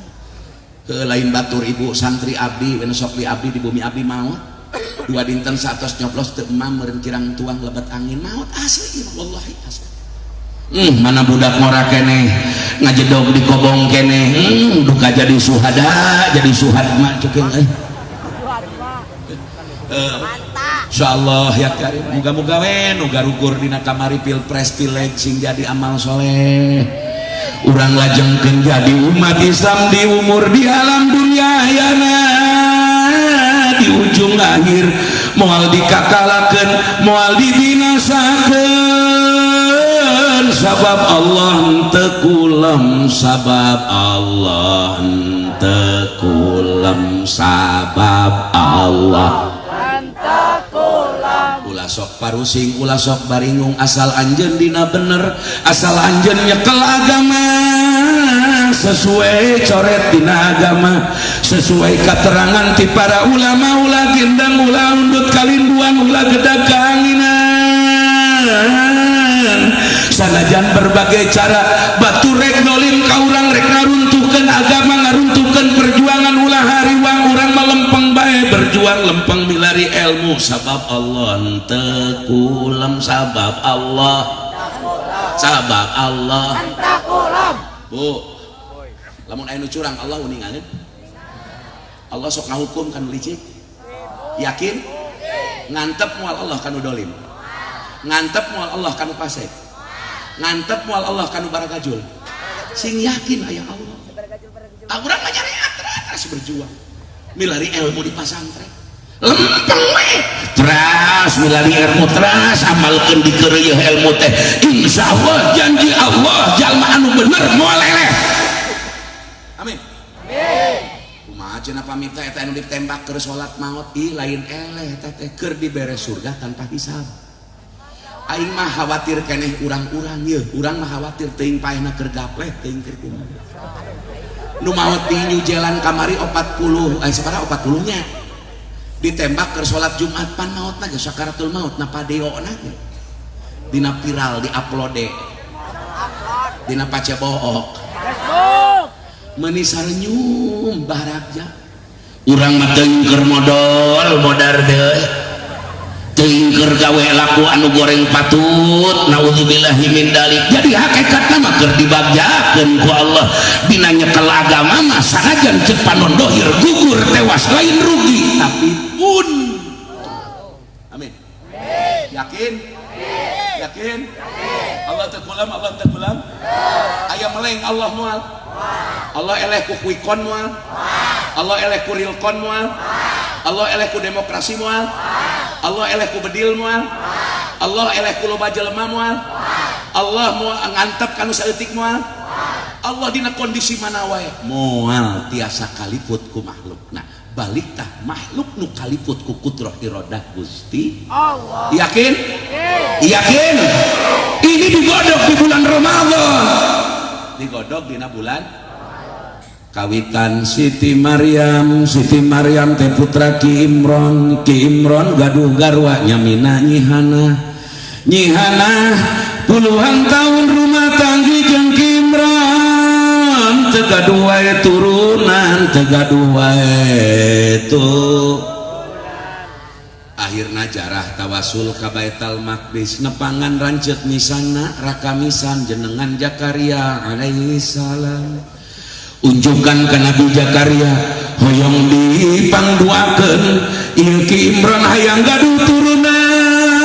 Ke lain batur ibu santri abdi, we sok di abdi di bumi abdi maut. Dua dinten saatos nyoblos teu emam meureun kirang tuang lebet angin, maut asli ieu, wallahi asli. Mana budak ngora keneh ngajedog di kobong keneh, duka jadi suhada, jadi suhadma ceuk euy. Insyaallah ya karim, muga-muga we nu garugur dina kamari pilpres pileg sing jadi amal soleh. Urang lajengkeun jadi umat Islam di umur di alam dunia ayana, di ujung akhir moal dikakalakeun, moal dibinasakeun, sabab Allah henteu kulem, sabab Allah henteu kulem, sabab Allah. Ulah sok parusing, ulah sok baringung, asal anjeun dina bener, asal anjeun nyekel agama sesuai coret dina agama, sesuai keterangan ti para ulama, ulah gendang, ulah undut kalinduan, ulah gedag keanginan. Sanajan berbagai cara batu rek dolim ka urang, rek ngaruntuhkeun agama, ngaruntuhkeun perjuangan, ulah hariwang, urang melempeng bae berjuang, lempeng milari ilmu, sabab Allah henteu kulem, sabab Allah, sabab Allah. Bu, lamun aya nu curang Allah uningalin, Allah sok ngahukum kan licik, yakin ngantep moal Allah kanu dolim, ngantep moal Allah kanu pasek, ngantep moal Allah kanu baragajul. Sing yakin aya Allah. Ah, urang mah nyareat terus berjuang milari ilmu di pasantren, lempeng we teras milari ilmu, teras amalkeun dikeureuh ilmu teh, insyaallah janji Allah jalma anu bener moal eleh, amin. Kumaha cenah pamita eta anu ditembak keur salat maot? Ih, lain eleh eta teh, keur dibere surga tanpa hisab. Aing mah khawatir keneh urang-urang ye, urang mah khawatir teuing paehna keur gapleh, teuing keur kumaha. Nu maot di New Zealand kamari 40 sabaraha 40 nya ditembak keur salat Jumat, pan maotna ge sakaratul maut na padeona ge dina viral, di upload dina Facebook, meuni sarenyum barakja. Urang mah teuing keur modal modar deui, teuing keur gawe laku anu goreng patut, naudzubillahi min dalik. Jadi hakikatna mah keur dibagjakeun ku Allah dina nyekel agama mah, sanajan ceuk panon dohir gugur tewas lain rugi tapi pun, amin. Yakin, yakin Allah teu kulam, Allah teu kulam. Aya meleng Allah moal, Allah eleh ku kuikon moal, Allah eleh ku rilkon moal, Allah eleh ku demokrasi moal, Allah eleh ku bedil moal, Allah eleh ku loba jelema moal, Allah moal ngantep kanu saeutik moal. Allah dina kondisi mana wae moal tiasa kaliput ku makhluk. Nah, balik tah makhluk nu kaliput ku kudrah iradah Gusti Allah. Yakin, yakin ini digodok di bulan Ramadan. Digodog dina bulan kawitan. Siti Maryam, Siti Maryam teh putra Ki Imron. Ki Imron gaduh garwa nyamina Nyi Hana. Nyi Hana puluhan tahun rumah tangga jeung Ki Imron, teu gaduh wae turunan, teu gaduh wae tuh. Akhirna jarah tawasul ka Baitul Maqdis, nepangan ranceuk misanna, raka misan jenengan Zakaria alaihi salam. Unjukan ka Nabi Zakaria, hoyong dipangduakeun ieu Ki Imron hayang gaduh turunan.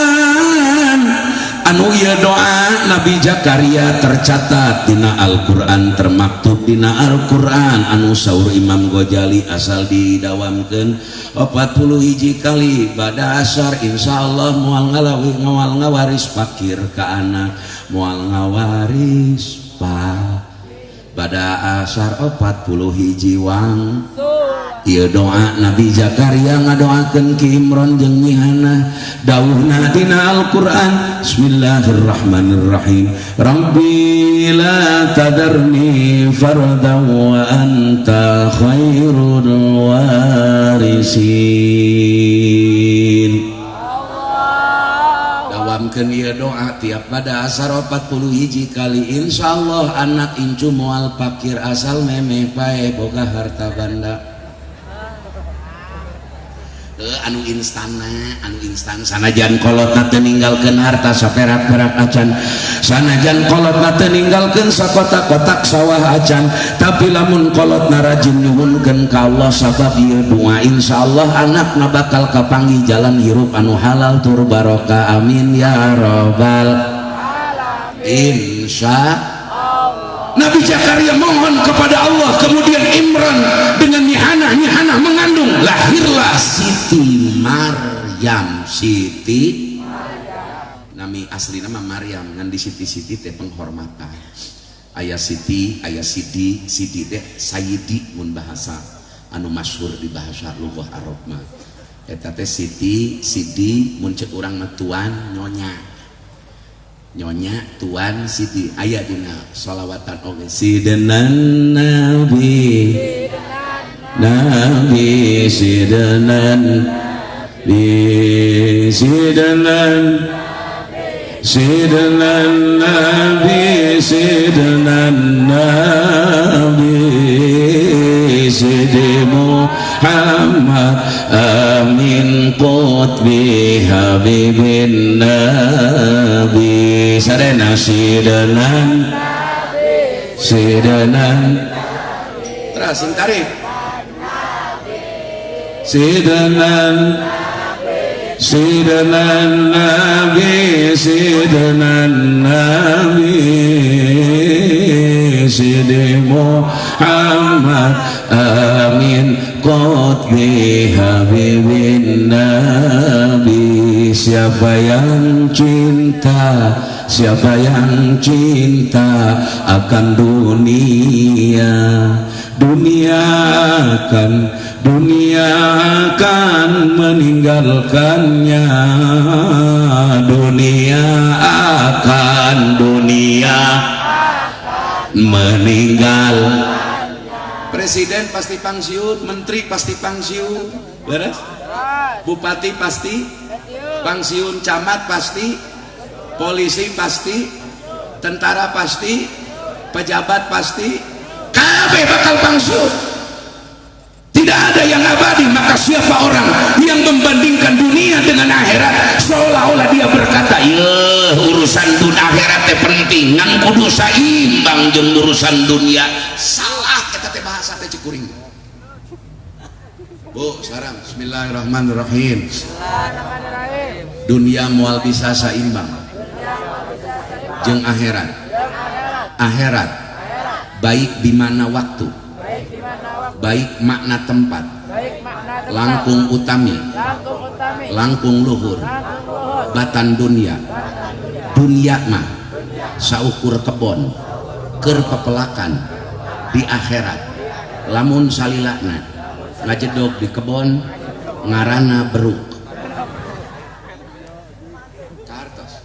Anu ieu doa Nabi Zakaria tercatat dina Al-Qur'an, termaktub dina Al-Qur'an, anu saur Imam Ghazali asal didawamkeun 40 hiji kali pada asar, insyaallah moal ngalawi, moal ngawaris pakir ka anak, moal ngawaris pa pada asar 40 hiji wang. Ieu doa Nabi Zakaria ngadoakeun Ki Imron jeung Nyi Hana. Dawuhna dina Al-Qur'an, bismillahirrahmanirrahim, rabbi la tadarni fardan wa anta khairul warisin. Dawamkeun ieu doa tiap pada asar 40 hiji kali, insyaallah anak incu moal pakir asal memeh pae boga harta banda. Anu instana, anu instan, sanajan kolotna teu ninggalkeun harta saperak-perak acan, sanajan kolotna teu ninggalkeun sakotak-kotak sawah acan, tapi lamun kolotna rajin nyuhunkeun ka Allah sabab ieu doa, insyaallah anakna bakal kapanggih jalan hirup anu halal tur barokah. Amin ya robbal insya. Nabi Zakaria mohon kepada Allah, kemudian Imran dengan Nyi Hana, Nyi Hana mengandung, lahirlah Siti Maryam. Siti nami asli nama Maryam, ngan di Siti-Siti teh penghormatan. Ayah Siti, ayah Sidi, Sidi teh Sayyidi mun bahasa anu masyhur di bahasa lughah Arab mah. Eta teh Siti, Sidi, mun ceuk urang mah tuan, nyonya. Nyonya, tuan, Siti, aya dina sholawatan oge. Sidna Nabi, Nabi, Sidna Nabi, Sidna, Sidna Nabi, Sidna Nabi, Sidi Muhammad Amin Qutbi Habibin Nabi. Sarena Sidna, Sidna, terus sing tarik Sidna, Sidna Nabi, Sidna Nabi, Sidi Muhammad Amin Qutbi Habibin Nabi. Siapa yang cinta, siapa yang cinta akan dunia, dunia akan, dunia akan meninggalkannya, dunia akan, dunia meninggal. Presiden pasti pensiun, menteri pasti pensiun, beres? Bupati pasti pensiun, camat pasti, polisi pasti, tentara pasti, pejabat pasti, kabeh bakal pensiun. Tidak ada yang abadi. Maka siapa orang yang membandingkan dunia dengan akhirat, seolah-olah dia berkata, ya urusan dunia akhirat teh penting, ngan kudu saimbang jeung urusan dunia. Salah eta teh bahasa teh cek kuring. Bu, sekarang bismillahirrahmanirrahim. Dunia moal bisa saimbang jeung akhirat. Akhirat baik di mana waktu, baik makna tempat, langkung utami, langkung luhur batan dunia. Dunia mah saukur kebon keur pepelakan di akhirat. Lamun salilana ngajedog di kebon ngarana beruk. Kartos.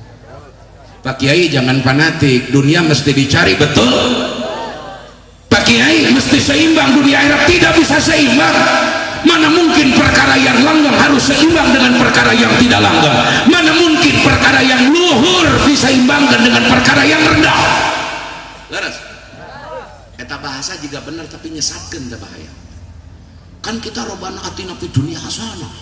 Pak Kiai jangan fanatik, dunia mesti dicari, betul. mesti seimbang dunia akhirat, tidak bisa seimbang. Mana mungkin perkara yang langgeng harus seimbang dengan perkara yang tidak langgeng. Mana mungkin perkara yang luhur diseimbangkan dengan perkara yang rendah. Leres. Eta bahasa juga bener tapi nyesatkeun teh bahaya. Kan kita robbana atina fid dunya hasanah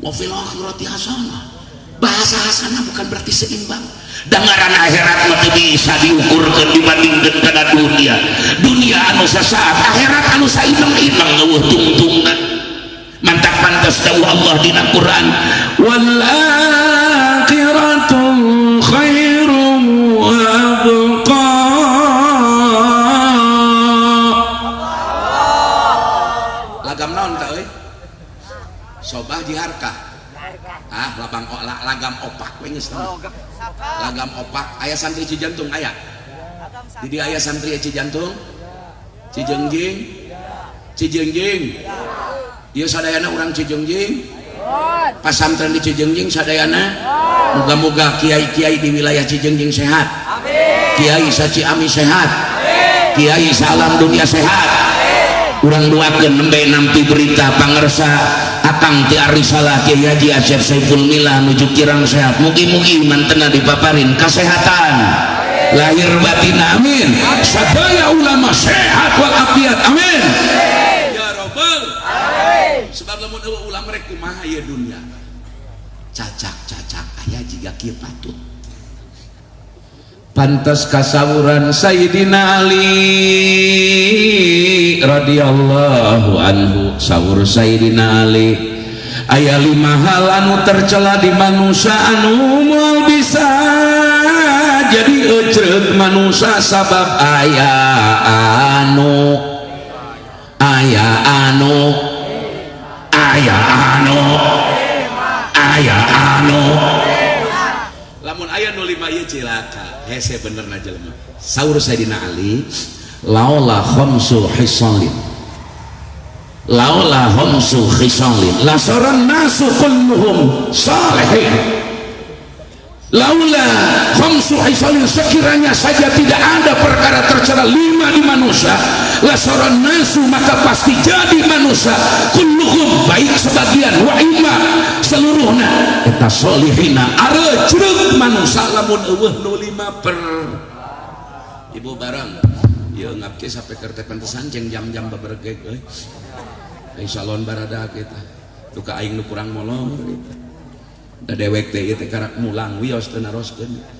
wa fil akhirati hasanah. Bahasa hasanah bukan berarti seimbang. Dengaran akhirat mah teu bisa diukurkeun dibandingkeun kana dunia. Dunia anu sasaat, akhirat anu saimeng-imeng eueuh tungtungna. Mantap pantas dawuh Allah dina Quran, wal akhiratu khairum wa abqa. Lagam naon teh euy? Sobah jiharkah. Ah, labang lagam opak we geus. Lagam opak aya santri Cijantung aya. Di aya santri Cijantung? Cijengjing? Cijengjing. Ieu sadayana urang Cijengjing. Pasantren di Cijengjing sadayana. Muga-muga kiai-kiai di wilayah Cijengjing sehat. Amin. Kiai sa-Ciamis sehat. Amin. Kiai salam dunia sehat. Amin. Urang doakeun nembe nampi berita pangersa akang ti Arisalah Kiai Haji Asep Saiful Milah nuju kirang sehat. Mugi-mugi mantena dipaparin kesehatan lahir batin, amin. Sadaya ulama sehat wal afiat, amin. Ya robbal alamin. Sebab lamun eueuh ulama rek kumaha ieu dunya. Cacak-cacak aya jiga kieu patut. Pantes kasawuran Sayyidina Ali radhiyallahu anhu, sawur Sayyidina Ali aya lima hal anu tercela di manusia anu moal bisa jadi ecreuk manusia sabab aya anu aya anu aya anu aya anu. Lamun aya nu lima ieu cilaka, hese benerna jelema. Saur Sayyidina Ali, laula khamsu hisalin, laula khamsu khisalin la saran nasu kulluhum salihin. Laula khamsu hisalin, sekiranya saja tidak ada perkara tercela lima di manusia, la saran nasu maka pasti jadi manusia kulluhum baik sebagian wa imma seluruhna eta solihina arejreg manusia lamun eueuh nu lima per ibu barang ieu ngapke sampai keur teh pantesan ceng jam-jam bebergeg euy. Ai salon barada kita duka aing nu kurang molor gitu. Da dewek teh ieu teh karak mulang wios teu naroskeun.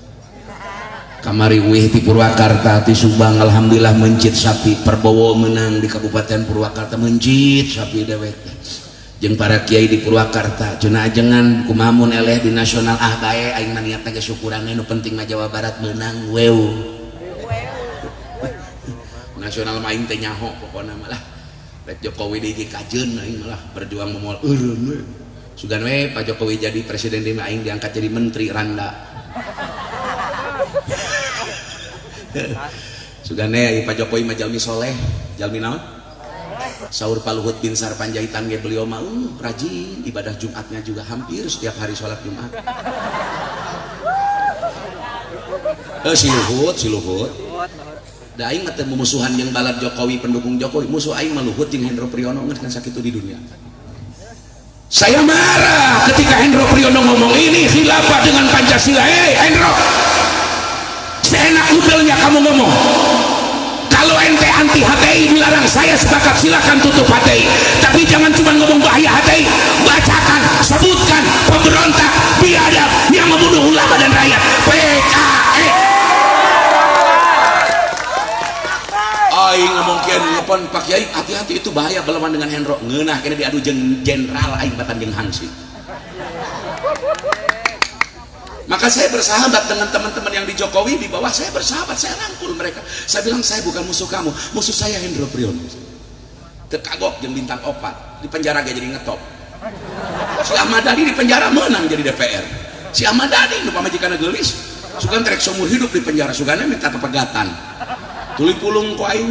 Kamari wih di Purwakarta ti Subang alhamdulillah mencit sapi Perbowo menang di Kabupaten Purwakarta mencit sapi dewek teh. Jeung para kiai di Purwakarta cenah ajengan kumaha mun eleh di nasional ah bae aing mah niatna ge syukuran nu penting mah Jawa Barat menang weu. Nasional mah aing teh nyaho pokona mah lah. Rek Jokowi deui ge kajeun aing malah berjuang moal eureun we. Sugan we Pak Jokowi jadi presiden deui aing diangkat jadi menteri randa. Sugan we Pak Jokowi mah jalmi soleh, jalmi naon? Saur Pak Luhut Binsar Panjaitan ge beliau mah rajin ibadah Jumatnya juga hampir setiap hari sholat Jumat. Si Luhut, si Luhut. Da aing mah teu mumusuhan jeung balad Jokowi pendukung Jokowi, musuh aing mah Luhut jeung Hendro Priyono geus kan sakitu di dunia. Saya marah ketika Hendro Priyono ngomong ini khilafah dengan Pancasila. Hei Hendro, seenak udelnya kamu ngomong. Kalau ente anti HTI dilarang, saya sepakat silakan tutup HTI. Tapi jangan cuma ngomong bahaya HTI, bacakan, sebutkan pemberontak, biadab yang membunuh ulama dan rakyat. PKI. Aing ngomong kieu nelpon Pak Kiai, hati-hati itu bahaya belawan dengan Hendro. Ngeunah kena diadu jeung jenderal aing batan jeung Hansi. Maka saya bersahabat dengan teman-teman yang di Jokowi di bawah, saya bersahabat, saya rangkul mereka. Saya bilang saya bukan musuh kamu, musuh saya Hendro Priyono. Tekagok jeung bintang opat, di penjara gak jadi ngetop. Si Ahmad Dhani di penjara menang jadi DPR. Si Ahmad Dhani nu pamajikanna geulis, sugan trek seumur hidup di penjara, sugana minta pepegatan. Tuluy pulung ku aing.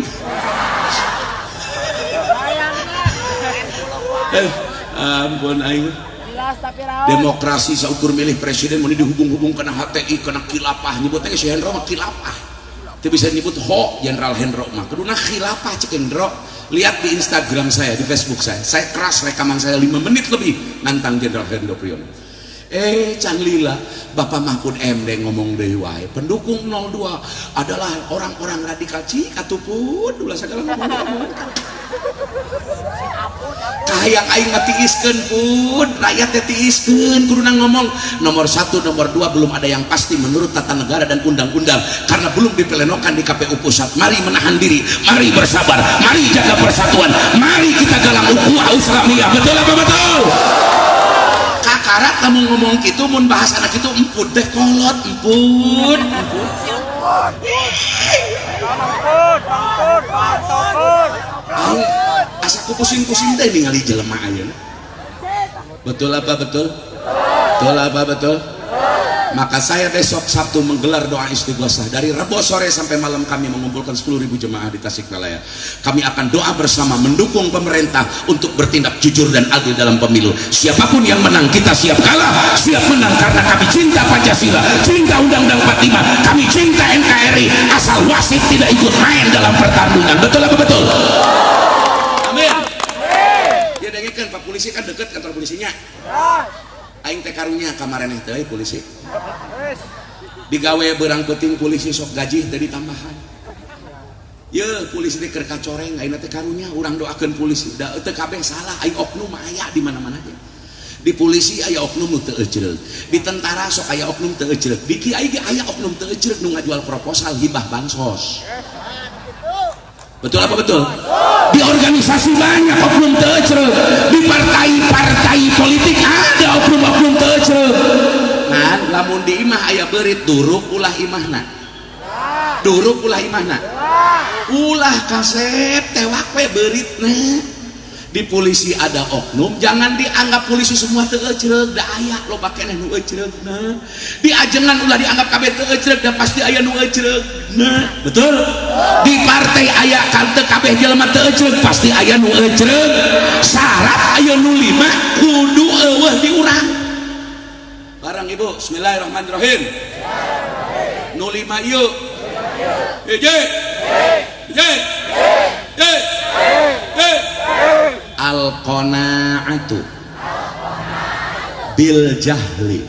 Ampun aing. Demokrasi saukur milih presiden mun dihubung-hubung kana HTI kana khilafah, nyebutnya si Hendro mah khilafah. Teu bisa nyebut ho Jenderal Hendro mah. Kuduna khilafah cek Hendro. Lihat di Instagram saya, di Facebook saya. Saya keras rekaman saya 5 menit lebih nantang Jenderal Hendro Priyono. Can lila, Bapak Mahfud MD ngomong deui wae. Pendukung 02 adalah orang-orang radikal cik atuh pun ulah sagala ngomong. Kahayang aing mah tiiskeun pun, rakyat teh tiiskeun kuduna ngomong nomor 1, nomor 2 belum ada yang pasti menurut tata negara dan undang-undang karena belum diplenokan di KPU pusat. Mari menahan diri, mari bersabar, mari jaga persatuan, mari kita galang ukhuwah Islamiyah. Betul apa betul? Kakarat lamun ngomong kitu mun bahas anak itu emput deh kolot emput emput. Aing asa ku pusing-pusing teh ningali jelema ayeuna. Betul apa betul? Betul apa betul? Maka saya besok Sabtu menggelar doa istighosah. Dari Rebo sore sampai malam kami mengumpulkan 10.000 jemaah di Tasikmalaya. Kami akan doa bersama mendukung pemerintah untuk bertindak jujur dan adil dalam pemilu. Siapapun yang menang kita siap kalah, siap menang karena kami cinta Pancasila, cinta Undang-Undang 45, kami cinta NKRI, asal wasit tidak ikut main dalam pertandingan. Betul apa betul? Amin. Ya dengekeun Pak polisi kan deket kantor polisinya. Aing teh karunya kamareneh teh polisi. Digawe beurang peuting polisi sok gaji teh ditambahan. Ye polisi teh keur kacoreng ayeuna teh karunya urang doakeun polisi. Da teu kabeh salah aing oknum aya di mana-mana ge. Di polisi aya oknum nu teu ecreug. Di tentara sok aya oknum teu ecreug. Di kiai ge aya oknum teu ecreug nu ngajual proposal hibah bansos. Betul apa betul? Di organisasi banyak oknum teu ecreug. Di partai-partai politik ada oknum-oknum teu ecreug. Nah, lamun di imah aya beurit duruk ulah imahna. Duruk ulah imahna. Ulah kasep tewak we beuritna. Di polisi ada oknum, jangan dianggap polisi semua teu ecreug, da aya loba keneh nu ecreugna. Di ajengan ulah dianggap kabeh teu ecreug, da pasti aya nu ecreugna. Betul? Di partai aya kan teu kabeh jelema teu ecreug, pasti aya nu ecreug. Syarat aya nu 5 kudu eueuh di urang. Barang ibu, bismillahirrahmanirrahim. Nu 5 ieu. Hiji. Hiji. Hiji. Al-qanaatu bil jahli,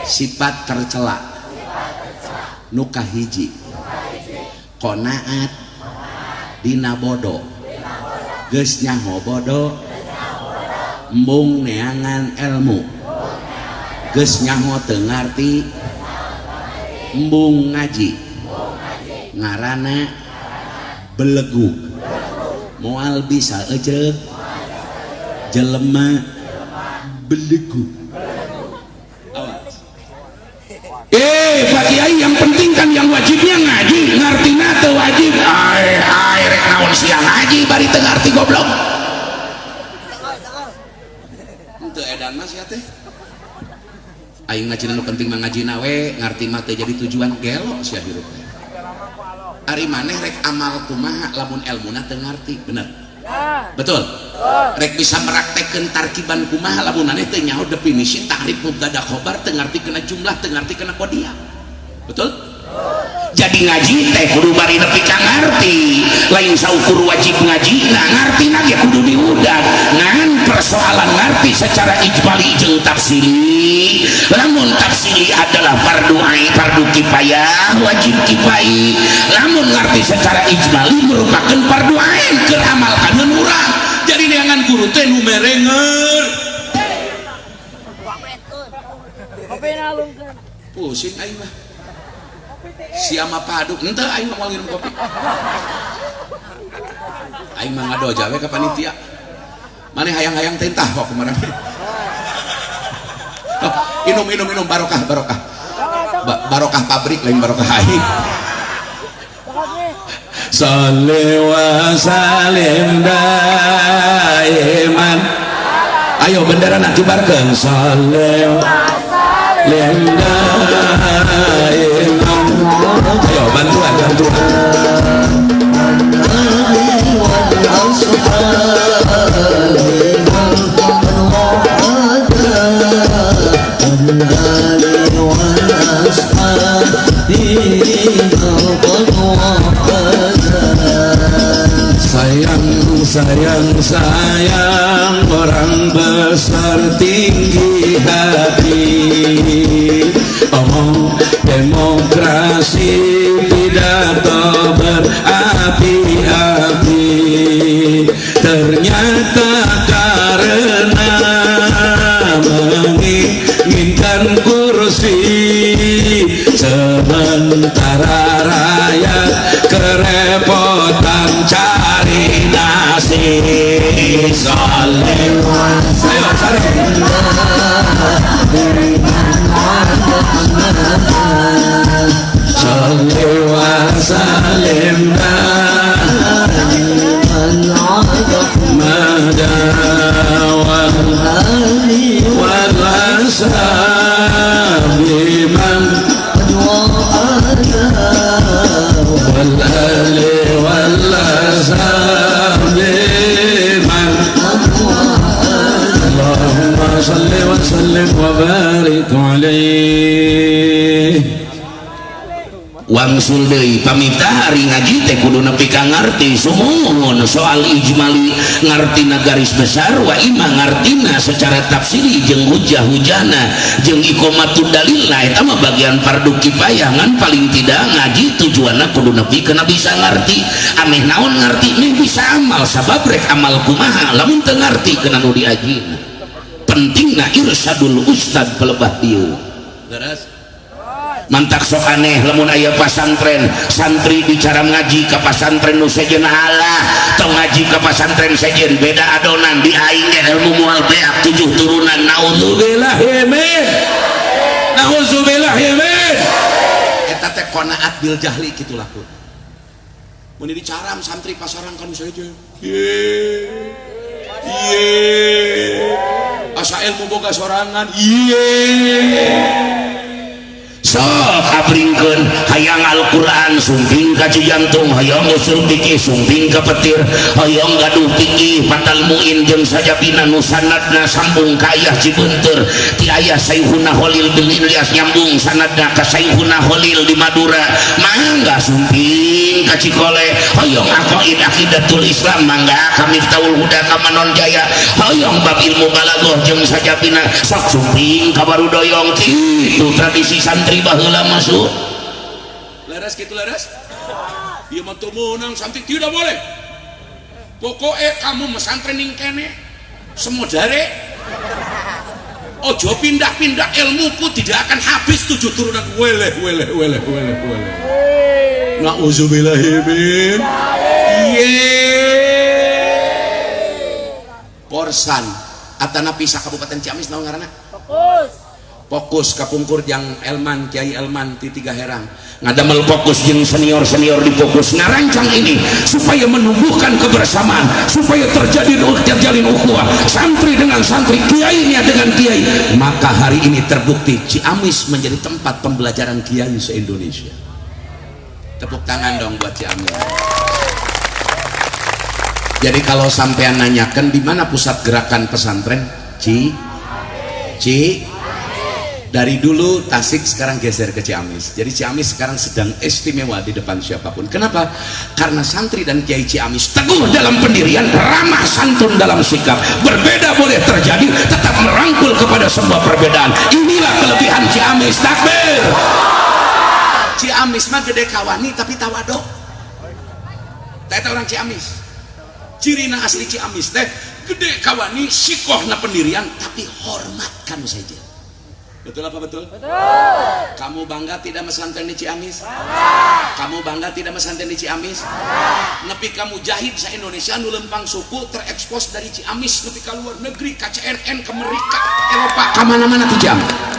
sifat tercela nu kahiji qanaat dina bodo, geus nyaho bodo embung neangan ilmu, geus nyaho teu ngarti embung ngaji, ngaranna belegug, moal bisa ecreug jelema belegug. Awas. Pak Kiai yang penting kan yang wajibnya ngaji, ngartina teu wajib. Ai ai rek naon sia ngaji bari teu ngarti goblok. Henteu edan mah sia teh. Aing ngaji nu penting mah ngajina we, ngarti mah teu jadi tujuan gelo sia hirup teh. Ari maneh rek amal kumaha lamun elmuna teu ngarti, bener? Betul? Rek bisa meraktekeun tarkiban kumaha lamun maneh teu nyaho definisi ta'rif mubtada khobar, teu ngarti kana jumlah, teu ngarti kana qodiyah. Betul? Jadi ngaji teh kudu bari nepi ka ngarti, lain saukur wajib ngaji, nah ngartina ge kudu diudag. Ngan persoalan ngarti secara ijmali jeung tafsiri. Lamun tafsiri adalah fardu ain, fardu kifayah, wajib kifai. Lamun ngarti secara ijmali merupakan fardu ain keur amal kana urang. Jadi neangan guru teh nu merenger. Pusing aing mah. Siapa paduk henteu aing mah moal nginum kopi. Aing mah ngadoja we ka panitia. Maneh hayang-hayang teh entah kok kemarin. Oh, minum minum minum barokah barokah. Barokah pabrik lain barokah aing. Sholli wa salim daiman. Ayo bendera nak kibarkeun. Sholli wa salim daiman. Ayo bantuan bantuan. Sayang sayang orang besar tinggi hati, omong demokrasi pidato berapi-api, ternyata karena menginginkan kursi, sementara rakyat kerepotan cari nasi. Saleh, ayo cari. Salli wa salim wal ashabi man wal ahli wal ashabi man. Allahumma salli wa sallim wa barik alaihi. Wangsul deui pamita hari ngaji teh kudu nepi ka ngarti sumuhun soal ijmali, ngartina garis besar wa ima ngartina secara tafsiri jeung hujah-hujahna jeung iqomatud dalilna, eta mah bagian fardu kifayah. Ngan paling tidak ngaji tujuanna kudu nepi kana bisa ngarti, ameh naon ngarti meh bisa amal, sabab rek amal kumaha lamun teu ngarti kana nu diajina. Pentingna irsadul ustad pelebah dieu. Leres. Mantak sok aneh lamun aya pasantren santri bicara ngaji ka pasantren nu sejen alah tong ngaji ka pasantren sejen beda adonan di aing ge ilmu moal beak 7 turunan. Naudzubillah min, naudzubillah min. Eta teh qanaat bil jahli kitu laku. Mun dicaram santri pasaran kan sejen. Ye. Ye. Asa ilmu boga sorangan. Ye. Sok abringkeun hayang Al-Qur'an sumping ka Cijantung, hayang usul fikih sumping ka Petir, hayang gaduh fikih Fatal Muin jeung sajabina nu sanadna sambung ka ayah Cibeunteur, ti ayah Syekhuna Khalil bin Ilyas nyambung sanadna ka Syekhuna Khalil di Madura, mangga sumping ka Cikole, hayang aqaid aqidatul Islam mangga ka Miftahul Huda ka Manon Jaya, hayang bab ilmu balaghah jeung sajabina sok sumping ka Barudoyong. Kitu tradisi santri baheula masuk. Leres gitu leres. Ieu mah teu meunang santri tidak boleh. Pokoke kamu mesantren ning kene semodare ojo pindah-pindah, ilmuku tidak akan habis 7 turunan. Weleh weleh weleh weleh weleh. Nauzubillahi min. Ye. Porsan atana pisah Kabupaten Ciamis naon ngaranna? Fokus. Fokus kapungkur yang Elman, Kiai Elman ti Tiga Herang ngadamel fokus jeung senior-senior di fokus ngarancang ini supaya menumbuhkan kebersamaan, supaya terjadi terjalin ukhuwah santri dengan santri, kiainya dengan kiai. Maka hari ini terbukti Ciamis menjadi tempat pembelajaran kiai se-Indonesia. Tepuk tangan dong buat Ciamis. Jadi kalau sampean nanyakan di mana pusat gerakan pesantren, Ci Ci dari dulu Tasik, sekarang geser ke Ciamis. Jadi Ciamis sekarang sedang istimewa di depan siapapun. Kenapa? Karena santri dan kiai Ciamis teguh dalam pendirian, ramah santun dalam sikap. Berbeda boleh terjadi, tetap merangkul kepada semua perbedaan. Inilah kelebihan Ciamis. Takbir. Ciamis mah gede kawani tapi tawaduk. Eta orang Ciamis. Cirina asli Ciamis teh gede kawani, sikohna pendirian tapi hormatkan saja. Betul apa betul? Betul. Kamu bangga tidak mesantren di Ciamis? Bangga. Kamu bangga tidak mesantren di Ciamis? Bangga. Nepi kamu jahit sa Indonesia nu lempang suku terekspos dari Ciamis nepi ka luar negeri, ka CNN, ke Amerika, Eropa, ka mana-mana ke Ciamis.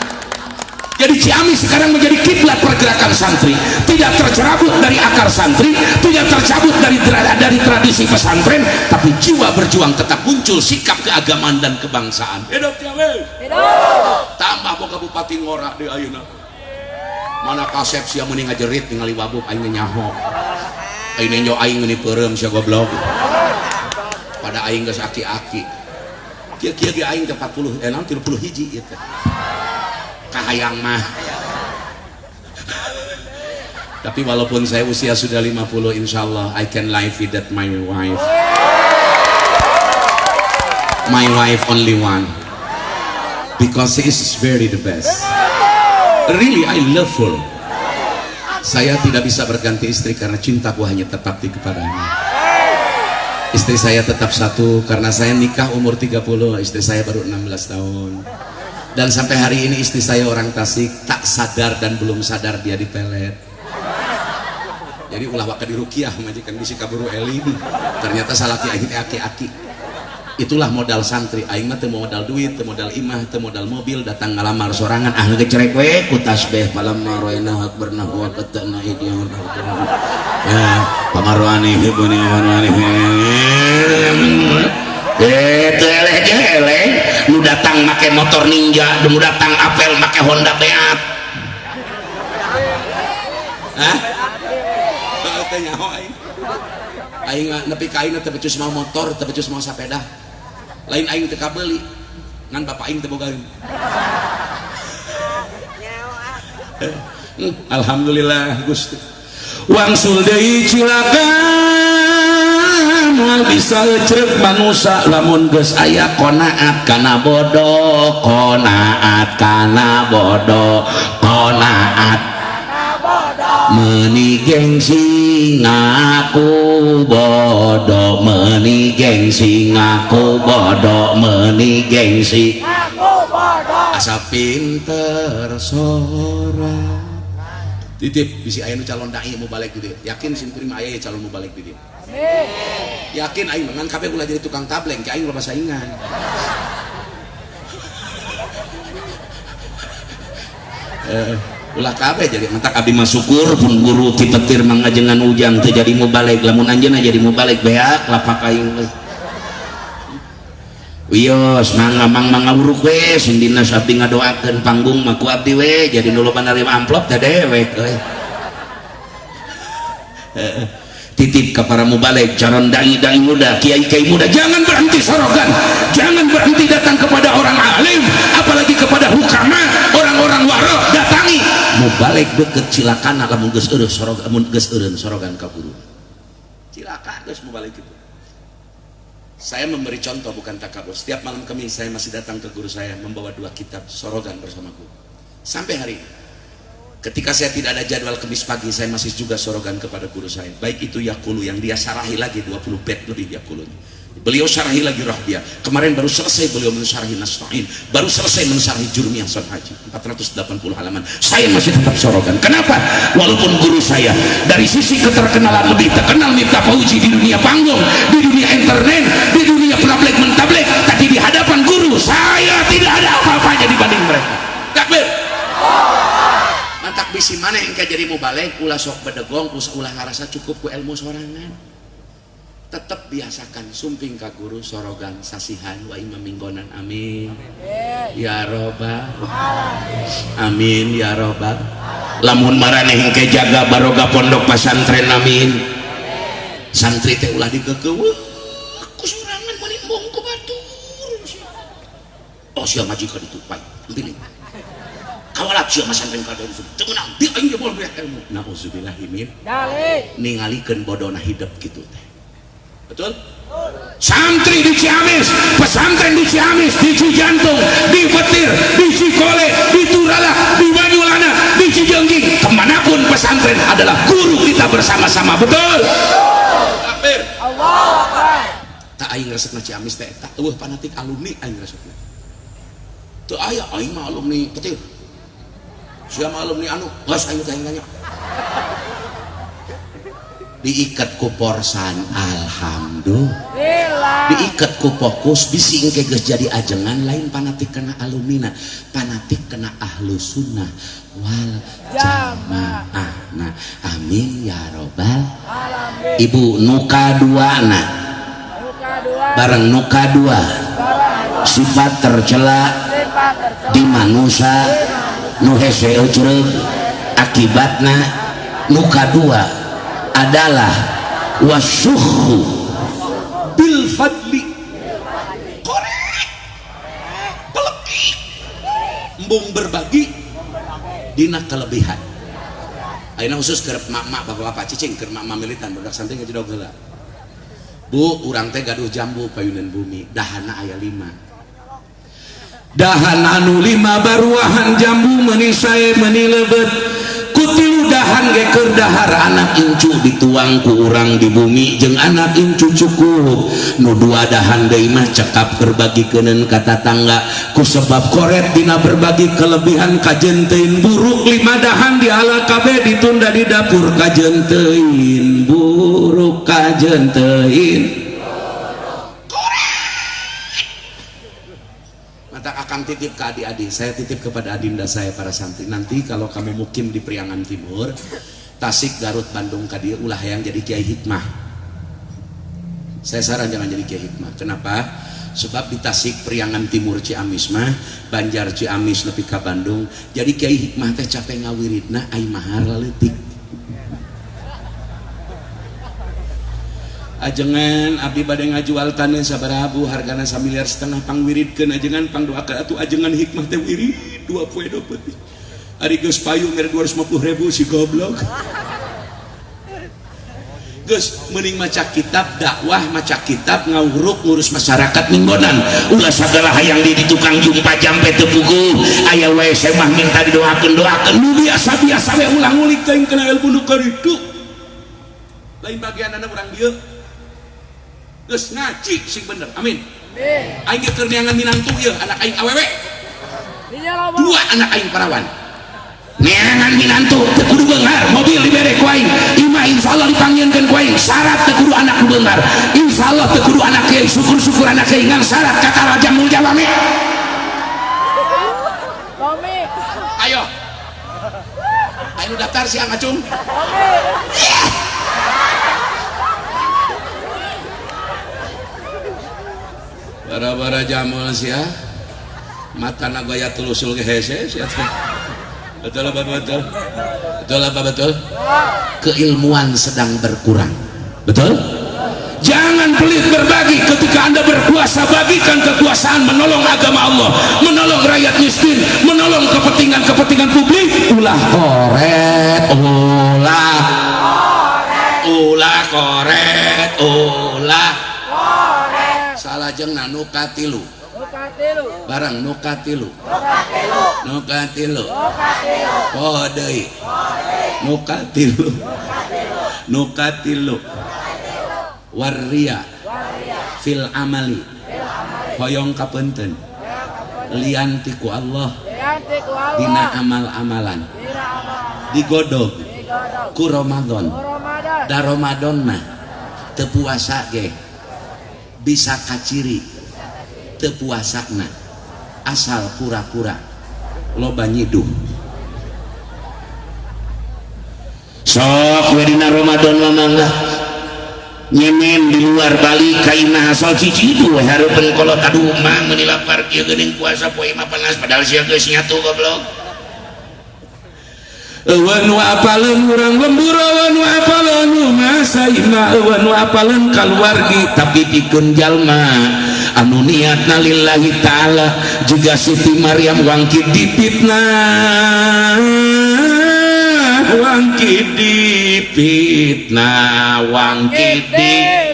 Jadi Ciamis sekarang menjadi kiblat pergerakan santri, tidak tercerabut dari akar santri, tidak tercabut dari tradisi pesantren, tapi jiwa berjuang tetap muncul, sikap keagamaan dan kebangsaan. Hidup Ciamis. Hidup. Tambah boga bupati ngora di ayeuna. Mana kasep sia meuni ngajerit ningali wabub aing nyaho. Aing nenjo aing meuni peureum sia goblok. Pada aing geus aki-aki. Kieu-kieu ge aing teh 40 naon 30 hiji ieu teh. Kahayang mah. Tapi walaupun saya usia sudah 50, insya Allah I can live without my wife. My wife only one, because she is very the best. Really, I love her. Saya tidak bisa berganti istri karena cintaku hanya tetap di kepadanya. Istri saya tetap satu karena saya nikah umur 30, istri saya baru 16 tahun. Dan sampai hari ini istri saya orang Tasik, tak sadar dan belum sadar dia dipelet. Jadi ulah waka dirukiah majikan bisi kaburu eling. Ternyata salaki aing teh aki-aki. Itulah modal santri. Aing mah teu modal duit, teu modal imah, teu modal mobil, datang ngalamar sorangan, ah ngecerek we ku tasbih falamma ra'ayna akbarna wa qatta'na aydiyahum ya pamarwani hibuni pamarwani. Eleh eleh nu datang make motor Ninja, nu datang apel make Honda Beat. Hah? Teu nyaho aing. Aing nepi ka aing teu becus mau motor, teu becus mau sepeda. Lain aing teu kabeuli, ngan bapak aing teu bogaeun. Alhamdulillah Gusti. Wangsul deui cilaka moal bisa ecrek manusa lamun geus aya qanaat kana bodoh, qanaat kana bodoh, qanaat meuni gengsi ngaku bodoh, meuni gengsi ngaku bodoh, meuni gengsi ngaku bodoh, asa pinter sora. Titip bisi aya nu calon dai mau balik di dieu. Yakin sim kuring mah aya calon mau balik di dieu. Amin. Yakin aing ngan kabeh ulah jadi tukang tableng, ke aing loba saingan. Ulah kabeh jadi mentak abdi mah syukur pun guru ti petir mangajengan ujang teu jadi mubalig, lamun anjeunna jadi mubalig beak lapak aing. Wios mangga mang mangawuruk we sing dinas abdi ngadoakeun panggung mah ku abdi we jadi nu loba narima amplop teh dewek euy. Titip ka para mubalig, calon dai-dai muda, kiai-kiai muda, jangan berhenti sorogan, jangan berhenti datang kepada orang alim, apalagi kepada hukama, orang-orang waro, datangi. Mubalig deket cilakana lamun geus eureun sorogan, lamun geus eureun sorogan ka guru. Cilaka geus mubalig kitu. Saya memberi contoh bukan takabur. Setiap malam Kamis saya masih datang ke guru saya membawa 2 kitab sorogan bersama guru. Sampai hari ini. Ketika saya tidak ada jadwal Kamis pagi, saya masih juga sorogan kepada guru saya. Baik itu Yakulu yang dia sarahi lagi 20 bed lebih Yakulunya. Beliau syarahi lagi Rohbia. Kemarin baru selesai beliau mensyarahi Nasta'in. Baru selesai mensyarahi Jurmiyah Sonhaji 480 halaman. Saya masih tetap sorogan. Kenapa? Walaupun guru saya dari sisi keterkenalan lebih terkenal Miftah Fauzi di dunia panggung, di dunia internet, di dunia publik mentablik, tapi di hadapan guru saya tidak ada apa-apanya dibanding mereka. Takbir. Mantak bisi mana yang jadi mubalig ulah sok bedegong, ulah ngarasa cukup ku ilmu sorangan. Tetap biasakan sumping ka guru sorogan sasihan wa imam minggonan amin ya robbal amin ya robbal. Lamun maraneh engke jaga baroga pondok pesantren amin. Santri teh ulah dikekeuweuh ku sorangan meuni embung ku batur. Oh sia majikan itu pai pilih kawalat sia masantren ka dieu teu meunang di aing ge moal beak ilmu. Nauzubillahi min dzalik. Ningalikeun bodona hidup kitu teh. Betul? Santri di Ciamis, pesantren di Ciamis, di Cijantung, di Petir, di Cikole, di Turala, di Banyulana, di Cijengging, kemanapun pesantren adalah guru kita bersama-sama. Betul? Takbir. Allahu Akbar. Tak aing resepna Ciamis teh eta, eueuh fanatik alumni aing resepna. Teu aya aing mah alumni Petir. Sia mah alumni anu, geus aing teh nanya. Diikat ku porsan alhamdulillah, diikat ku fokus bisi engke geus jadi ajengan lain fanatik kena alumina, fanatik kena ahlu sunnah wal jamaah. Nah, amin ya robbal alamin. Ibu nuka dua na bareng nuka dua sifat tercela di manusia nu hese ecreug akibatna nuka dua adalah wasuhu bil fadli. Korek pelekik embung berbagi dina kelebihan. Ayeuna khusus keur mak-mak bapak-bapak cicing keur mak-mak militan budak santri ngajedog heula. Bu, urang teh gaduh jambu payunan bumi, dahana aya 5. Dahan anu 5 baruahan jambu meuni sae meuni lebet. Ku 3 dahan ge keur dahar anak incu dituang ku urang di bumi jeung anak incu cukup. Nu 2 dahan deui mah cekap keur bagikeun ka tatangga. Ku sebab koret dina berbagi kelebihan kajen teuing buruk 5 dahan diala kabeh ditunda di dapur kajen teuing buruk kajen teuing. Mata akang titip ke adik-adik, saya titip kepada adinda saya para santri. Nanti kalau kamu mukim di Priangan Timur, Tasik, Garut, Bandung, Kadir, ulah yang jadi kiai hikmah. Saya saran jangan jadi kiai hikmah. Kenapa? Sebab di Tasik, Priangan Timur, Ciamis mah, Banjar, Ciamis, nepi ka Bandung, jadi kiai hikmah teh capek ngawiridna ai mahar leutik. Ajengan abdi bade ngajual taneuh sabaraha bu hargana 1,5 miliar pangwiridkeun ajengan pangdoakeun atuh ajengan hikmah teh wirid 2 poe 2 peuting. Ari geus payu mere 250.000 si goblok. Geus mending maca kitab dakwah, maca kitab ngawuruk ngurus masyarakat minggonan. Ulah sagala hayang di tukang jumpa jampe teu puguh. Aya wae mah minta didoakeun doakeun nu biasa-biasa we ulah ngulik teuing kana ilmu nu karitu. Lain bagianana urang dieu. Geus ngaji sing bener. Amin. Amin. Aing ge keur neangan minantu ieu anak aing awewe. 2 anak aing parawan. Neangan minantu teu kudu beunghar, mobil dibere ku aing. Imah insyaallah dipanggieunkeun ku aing. Syarat teu kudu anak nu beunghar. Insyaallah teu kudu anak kiai, syukur-syukur anak kiai ngan syarat kakara jamul jawame. Tommy. Ayo. Ayo daftar siang acung. Bara-bara jamul sia matana gaya tulusul ge hese sia teh. Betul apa betul? Betul apa betul? Keilmuan sedang berkurang. Betul? Jangan pelit berbagi. Ketika Anda berkuasa, bagikan kekuasaan menolong agama Allah, menolong rakyat miskin, menolong kepentingan-kepentingan publik. Ulah koret, ulah ulah koret, ulah salajengna nu katilu barang nu katilu nu katilu poho deui nu katilu nu katilu warria fil amali hoyong kapeunteun lian ti ku Allah dina amal-amalan digodog ku Ramadan da Ramadan mah teu puasa ge bisa kaciri teu puasana asal pura-pura loba nyiduh sok we dina Ramadan mah mangga nyemen di luar balik ka imah asal ciciduh we hareupeun kolot aduh mah meuni lapar kieu geuning puasa poe mah panas padahal sia geus nyatu goblok. Eueun nu apaleun urang lembur, eueun nu apaleun masa imah, eueun nu apaleun kaluargi tapi pikeun jalma anu niatna lillahi ta'ala. Juga Siti Maryam wangkit dipitnah, wangkit dipitnah, wangkit dipitnah.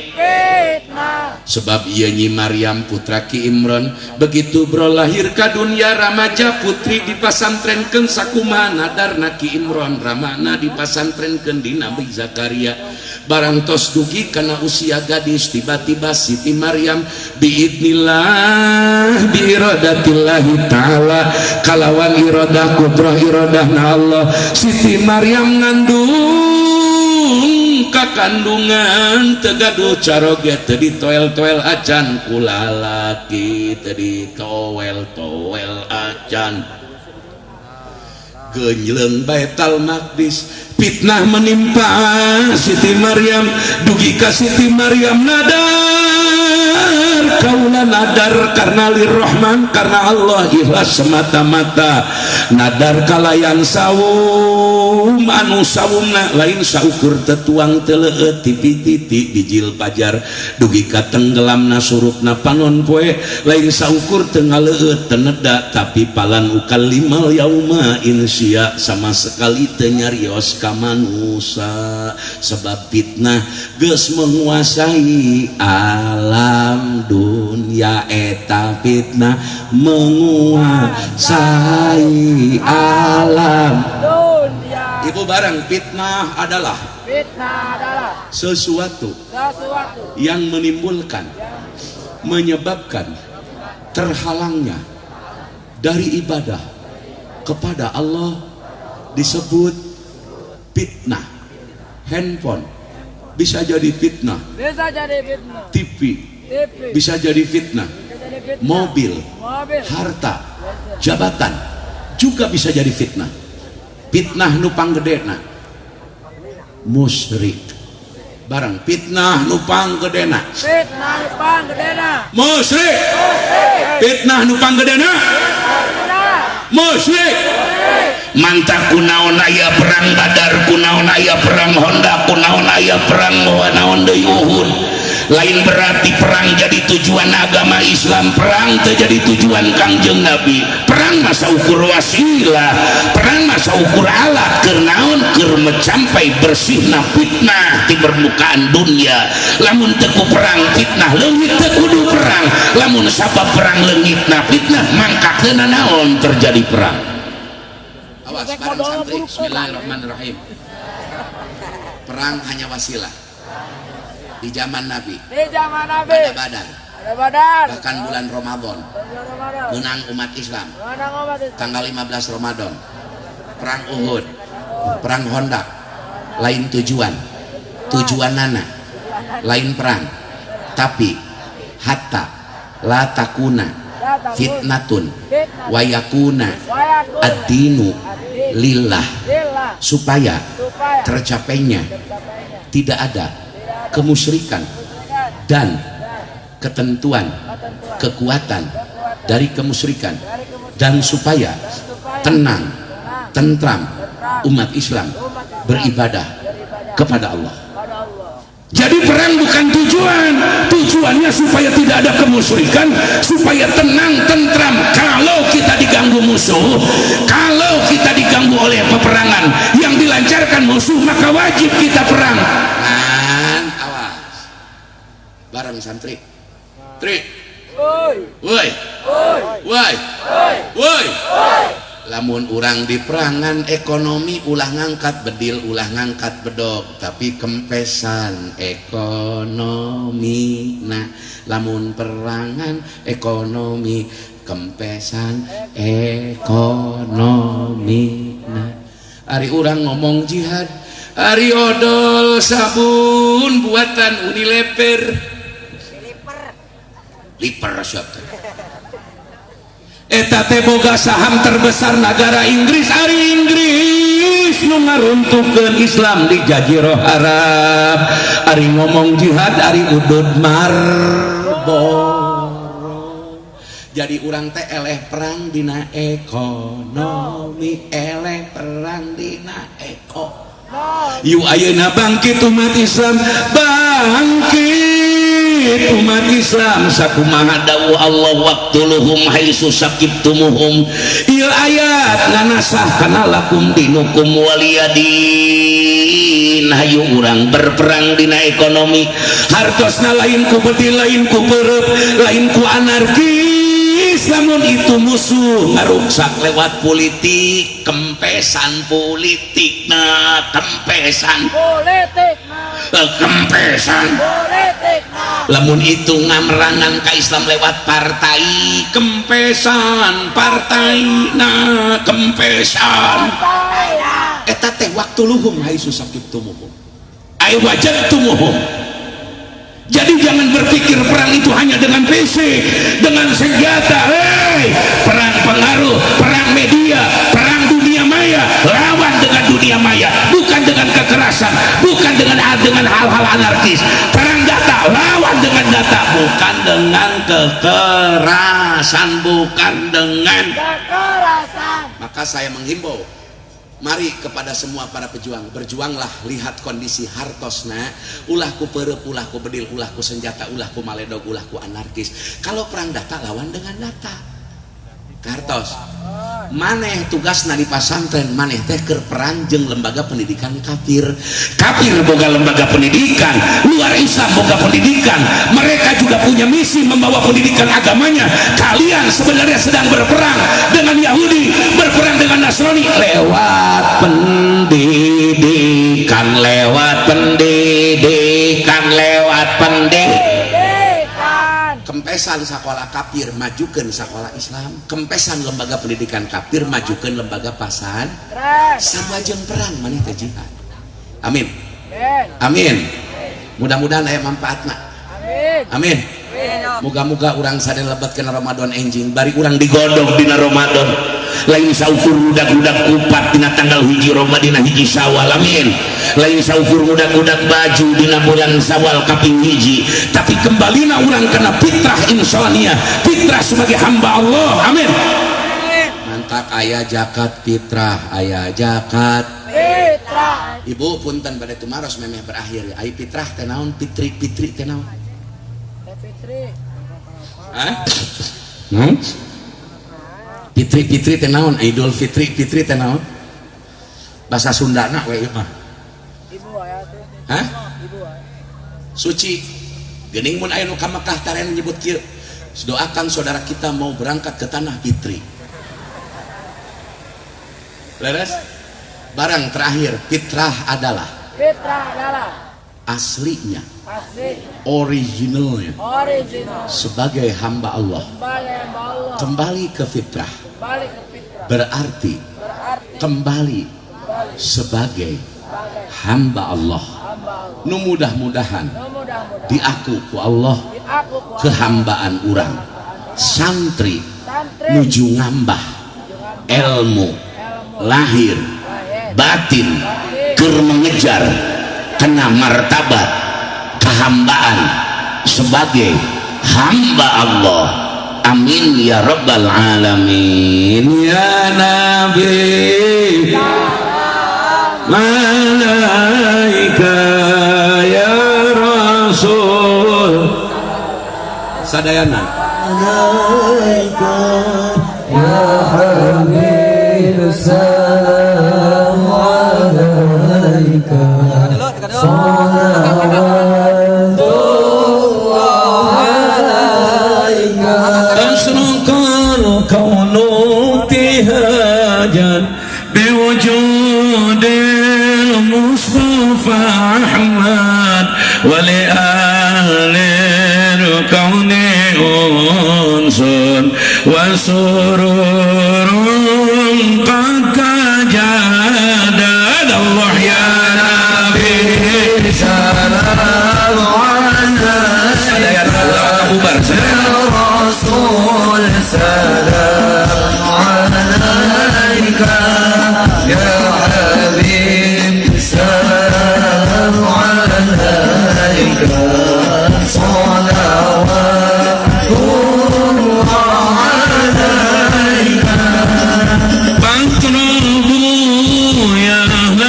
Sebab ieu Nyi Maryam putra Ki Imron begitu bro lahir ka dunia ramaja putri dipasantrenkeun sakumaha nadarna Ki Imron ramana dipasantrenkeun di Nabi Zakaria. Barang tos dugi kana usia gadis tiba-tiba Siti Maryam biidnillah biiradatillahi ta'ala kalawan iradah kudrah iradahna Allah Siti Maryam ngandung kakandungan tegaduh caroge teu ditoel-toel acan kulalaki teu ditoel-toel acan genyleung Baitul Maqdis fitnah menimpa Siti Maryam dugi ka Siti Maryam nadar Kaula nadar karena lirrahman, karena Allah, ikhlas semata-mata. Nadar kalayan saum, anu saumna lain saukur tetuang teleueut tipi-tipi bijil pajar dugi ka tenggelamna surupna panon poe, lain saukur teu ngaleueut teu neda, tapi falan ukallimal yauma insia, sama sekali teu nyarios ka manusa, sebab fitnah geus menguasai alam dunia. Eta fitnah menguasai alam dunia. Ibu bareng, fitnah adalah Fitnah adalah sesuatu sesuatu yang menimbulkan, menyebabkan terhalangnya dari ibadah kepada Allah disebut fitnah. Handphone bisa jadi fitnah, Bisa jadi fitnah. TV TV bisa jadi fitnah, bisa jadi fitnah. Mobil, Mobil, harta, jabatan juga bisa jadi fitnah. Fitnah nu panggedena musyrik. Barang, fitnah nu panggedena Fitnah panggedena musyrik. Fitnah nu panggedena Fitnah musyrik. Mantak kunaon aya perang Badar, kunaon aya perang Khandaq, kunaon aya perang naon deui, Uhud? Lain berarti perang jadi tujuan agama Islam. Perang terjadi tujuan Kangjeng Nabi. Perang mah saukur wasilah, perang mah saukur alat. Keur naon? Keur mencapai bersihna fitnah di permukaan dunia. Lamun teu ku perang fitnah leungit, teu kudu perang. Lamun sabab perang leungitna fitnah, mangka teu naon terjadi perang. Awas, bareng santri. Bismillahirrahmanirrahim. Perang hanya wasilah. Di zaman Nabi Di zaman Nabi ada Badar, ada Badar, bahkan bulan Ramadan bulan Ramadan menang umat Islam menang umat Islam. Tanggal 15 Ramadan. Perang Uhud, perang Khandaq lain tujuan. Tujuanana lain perang, tapi hatta la takuna fitnatun wayakuna Wayakuna ad-dinu lillah, lillah, supaya supaya tercapainya tercapainya tidak ada kemusyrikan dan ketentuan kekuatan dari kemusyrikan, dan supaya tenang tentram umat Islam beribadah kepada Allah. Pada Allah. Jadi perang bukan tujuan, tujuannya supaya tidak ada kemusyrikan, supaya tenang, tentram. Kalau kita diganggu musuh, kalau kita diganggu oleh peperangan yang dilancarkan musuh, maka wajib kita perang. Man, awas. Bareng santri. Tri. Woi, Woi. woi, Woi. Woi. Woi. Lamun urang di perangan ekonomi, ulah ngangkat bedil, ulah ngangkat bedog, tapi kempesan ekonomi. Nah, lamun perangan ekonomi, kempesan ekonomi. Nah, ari urang ngomong jihad, ari odol sabun buatan Unilever, liper siapa? Eta teh boga saham terbesar negara Inggris. Ari Inggris nu ngaruntuhkeun Islam di Jazirah Arab. Ari ngomong jihad, ari udud Marlboro. Jadi urang teh eleh perang dina ekonomi, eleh perang dina eko. Yuk ayeuna bangkit umat Islam, bangkit umat Islam. Sakumaha dawuh Allah, waqtuluhum haitsu saqiftumuhum. Ieu ayat nganasah kana lakum dinukum waliyadin. Hayu urang berperang dina ekonomi. Hartosna lain ku bedil, lain ku berep, lain ku anarkis. Lamun itu musuh ngaruksak lewat politik, kempesan politik. Nah, kempesan Politik nah, kempesan. Politik nah. Lamun itu ngamerangan ka Islam lewat partai, kempesan partai. Nah, kempesan. Partai nah. Eta teh waqtuluhum haitsu saqiftumuhum. Ay wajadtumuhum. Jadi jangan berpikir perang itu hanya dengan fisik, dengan senjata. Hei, perang pengaruh, perang media, perang dunia maya. Lawan dengan dunia maya, bukan dengan kekuatan. kekerasan, bukan dengan hal-hal anarkis. Perang data, lawan dengan data, bukan dengan kekerasan, bukan dengan kekerasan. Maka saya menghimbau, mari kepada semua para pejuang, berjuanglah, lihat kondisi hartosna, ulah ku perep, ulah ku bedil, ulah ku senjata, ulah ku maledog, ulah ku anarkis. Kalau perang data, lawan dengan data. Kartos maneh tugasna di pasantren, maneh teh keur perang jeung lembaga pendidikan kafir. Kafir boga lembaga pendidikan, luar Islam boga pendidikan, mereka juga punya misi membawa pendidikan agamanya. Kalian sebenarnya sedang berperang dengan Yahudi, berperang dengan Nasrani lewat pendidikan, lewat pendidikan, lewat pendidikan. Kempesan sekolah kafir, majukan sekolah Islam. Kempesan lembaga pendidikan kafir, majukan lembaga pasan. Sama jeung perang maneh teh jihad. Amin, amin. Mudah-mudahan aya manfaatna. Amin. Moga-moga urang sadaya lebet kana Ramadan enjing, bari urang digodog dina Ramadan, lain saukur ngudag-ngudag kupat dina tanggal 1 Ramadan, dina 1 Syawal. Amin. Lain saukur ngudag-ngudag baju dina bulan Syawal kaping 1, tapi kembalina urang kana fitrah insaniyah, fitrah sebagai hamba Allah. Amin. Mantak aya zakat fitrah, aya zakat fitrah. Ibu, punten pada tumaros memeh berakhir. Ai fitrah teh naon? Fitri, fitri teh naon? Fitri. Hah? Hmm? Fitri, fitri teh naon? Idul Fitri, fitri teh naon? Bahasa Sundana we ieu mah. Ibu aya teh. Hah? Ibu aya. Suci. Geuning mun aya nu ka Mekah taren nyebut kieu. Doakan saudara kita mau berangkat ke tanah fitri. Leres? Barang terakhir, fitrah adalah fitrah adalah aslinya, asli, originalnya, original, sebagai hamba Allah. Sebagai hamba Allah. Kembali ke fitrah. Kembali ke fitrah. Berarti, berarti kembali, kembali sebagai sebagai hamba Allah. Hamba Allah. Nu mudah-mudahan Nu mudah-mudahan diaku ku Allah diaku ku Allah kehambaan urang. Santri santri nuju ngambah ilmu ilmu lahir lahir batin, keur mengejar kena martabat kehambaan sebagai hamba Allah. Amin ya rabbal alamin. Ya Nabi malaika ya Rasul sadayana. عليك يا حبيب السلام عليك صلوات الله عليك. أشرق الكون ابتهاجا بوجود المصطفى أحمد، ولأهل الكون أنس وسرور قد تجدد. الله يا نبي سلام عليك sadayana bubar. يا رسول سلام عليك يا حبيب سلام عليك صلوات الله عليك. فاطربوا يا أهل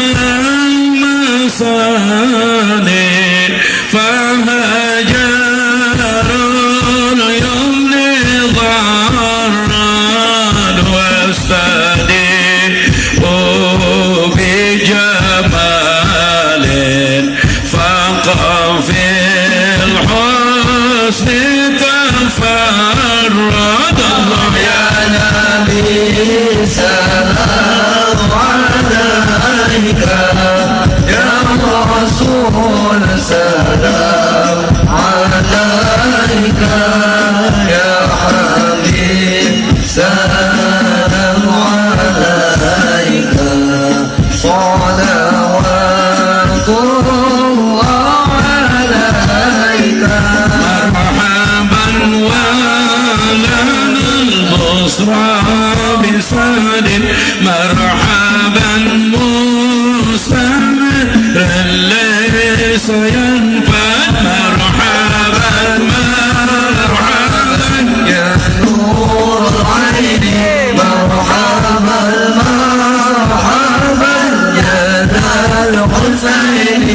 المصالح فهجر اليمن ضرا واستديقوا بجمال فاق في الحسن تفرد. الله يا نبي سلام عليك يا رسول سلام عليك يا حبيب سلام عليك صلوات الله عليك. مرحبا ولنا البصرى بسعد، مرحبا مستمع. سينفد. مرحبا مرحبا يا نور العين، مرحبا مرحبا يا ذا الحسين.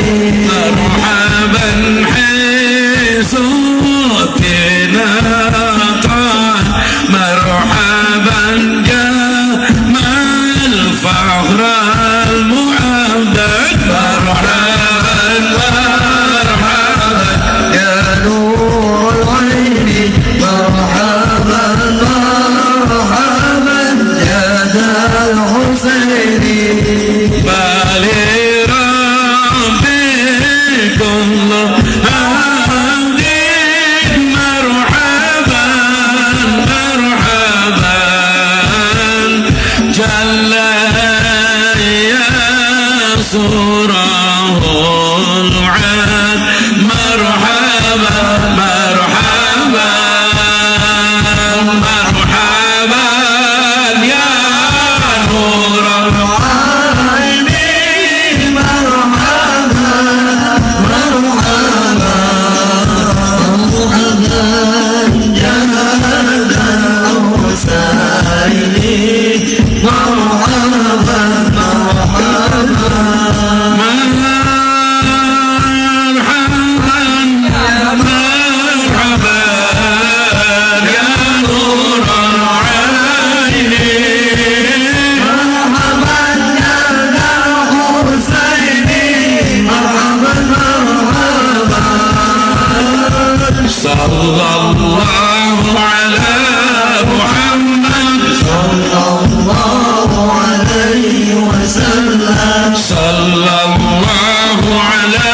مرحبا حيث تناطى، مرحبا جمال الفخر المعبد. مرحبا مرحبا يا نور العين، مرحبا مرحبا يا ذا الحسين. فلربك الله حمد. مرحبا مرحبا جل يسره العاد. مرحبا مرحبا مرحبا يا نور العين، مرحبا مرحبا مرحبا يا ذا الحسين. مرحبا مرحبا مرحبا مرحبا يا نور العين، مرحبا يا ذا الحسين. مرحبا مرحبا. صلى الله على محمد، صلى الله عليه وسلم. صلى الله على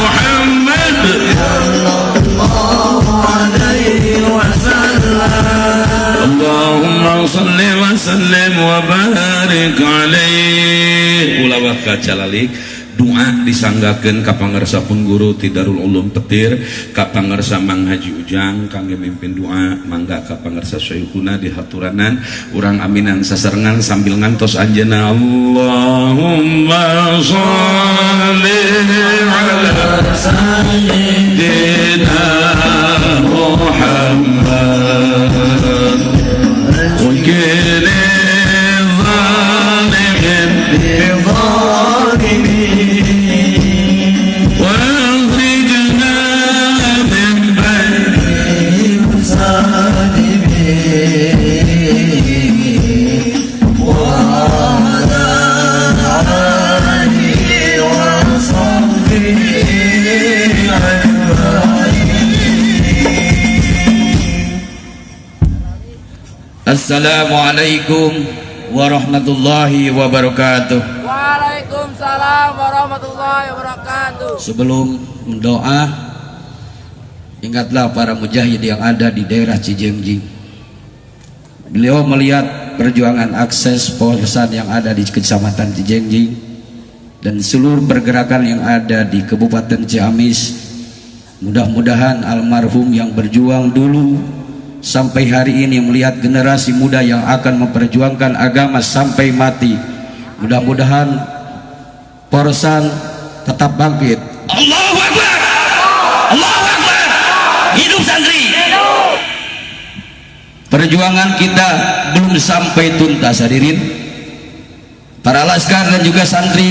محمد، صلى الله عليه وسلم. اللهم صل وسلم وبارك عليه. Ulah waka calalik doa disanggakeun ka pangarsa pun guru ti Darul Ulum Petir, ka pangarsa Mang Haji Ujang kangge mimpin doa, mangga ka pangarsa Syekhuna di haturanan urang aminan sasarengan sambil ngantos anjeunna. Allahumma sholli ala sayyidina Muhammad wa واخرجنا من بين وعلى آله وصحبه أجمعين. Assalamualaikum warahmatullahi wabarakatuh. Waalaikumsalam warahmatullahi wabarakatuh. Sebelum mendoa, ingatlah para mujahid yang ada di daerah Cijeungjing. Beliau melihat perjuangan akses Porsan yang ada di Kecamatan Cijeungjing dan seluruh pergerakan yang ada di Kabupaten Ciamis. Mudah-mudahan almarhum yang berjuang dulu sampai hari ini melihat generasi muda yang akan memperjuangkan agama sampai mati. Mudah-mudahan Porsan tetap bangkit. Allahu Akbar, Allahu Akbar, hidup santri. Perjuangan kita belum sampai tuntas, hadirin. Para laskar dan juga santri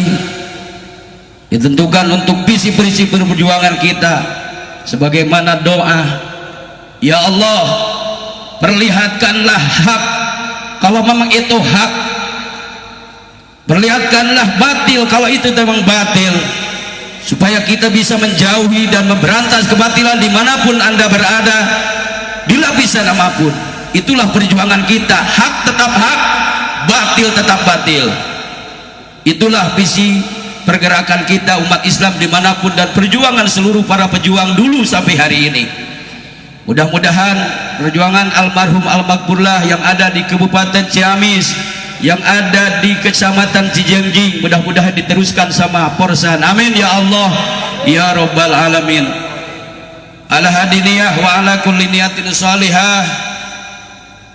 ditentukan untuk visi prinsip perjuangan kita sebagaimana doa, ya Allah, perlihatkanlah hak kalau memang itu hak, perlihatkanlah batil kalau itu memang batil, supaya kita bisa menjauhi dan memberantas kebatilan dimanapun Anda berada, di lapisan apapun. Itulah perjuangan kita, hak tetap hak, batil tetap batil. Itulah visi pergerakan kita umat Islam dimanapun dan perjuangan seluruh para pejuang dulu sampai hari ini. Mudah-mudahan perjuangan almarhum Al-Makburlah yang ada di Kabupaten Ciamis, yang ada di Kecamatan Cijeungjing, mudah-mudahan diteruskan sama Porsan. Amin ya Allah ya Rabbal Alamin. Ala hadiniyah wa ala kulli niyatin salihah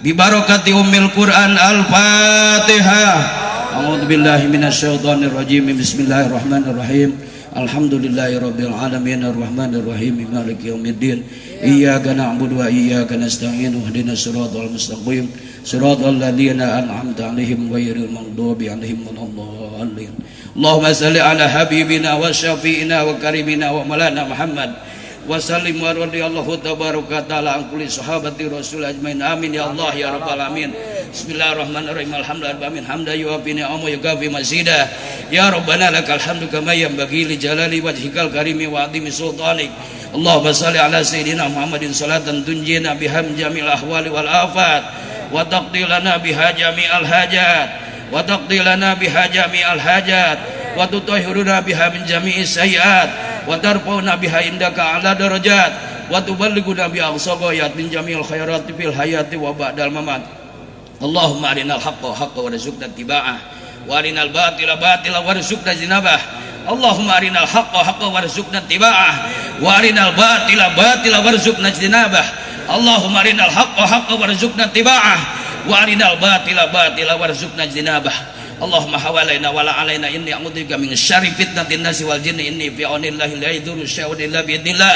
bi barakati ummil Quran. Al-Fatihah. A'udzu billahi minasyaitonir rajim. Bismillahirrahmanirrahim. Alhamdulillahi rabbil alamin arrahmanir rahim maliki yaumiddin. Iyyaka na'budu wa iyyaka nasta'in ihdinas siratal mustaqim siratal ladzina an'amta 'alaihim ghairil maghdubi 'alaihim waladdallin. Allahumma salli ala habibina wa syafi'ina wa karimina wa maulana Muhammad wa sallim wa radhiyallahu tabaraka ta'ala an kulli sahabati rasul ajmain. Amin ya Allah ya rabbal alamin. Bismillahirrahmanirrahim. Alhamdulillahi rabbil alamin hamdan yuwafi ni'amahu wa yukafi mazida. Ya rabbana lakal hamdu kama yanbaghi li jalali wajhikal karimi wa azimi sultanik. Allahumma salli ala sayyidina Muhammadin salatan tunjina biha min jami'il ahwali wal afat wa taqdi lana biha jami'al hajat wa taqdi lana biha jami'al hajat wa tutahhiruna biha min jami'is sayyiat wa tarfa'una biha indaka ala darajat wa tuballighuna bi aqsa ghayat min jami'il khairati fil hayati wa ba'dal mamat. Allahumma arinal haqqa haqqa warzuqna ittiba'ah wa arinal batila batila warzuqna ijtinabah. Allahumma arinal haqqa haqqa warzuqna ittiba'ah wa arinal batila batila warzuqna ijtinabah. Allahumma arinal haqqa haqqa warzuqna ittiba'ah wa arinal batila batila warzuqna ijtinabah. Allahumma hawalaina wala alaina inni a'udzubika min syarri fitnatin nasi wal jinni inni fi aunillahi la yadurru syai'un illa bi idznillah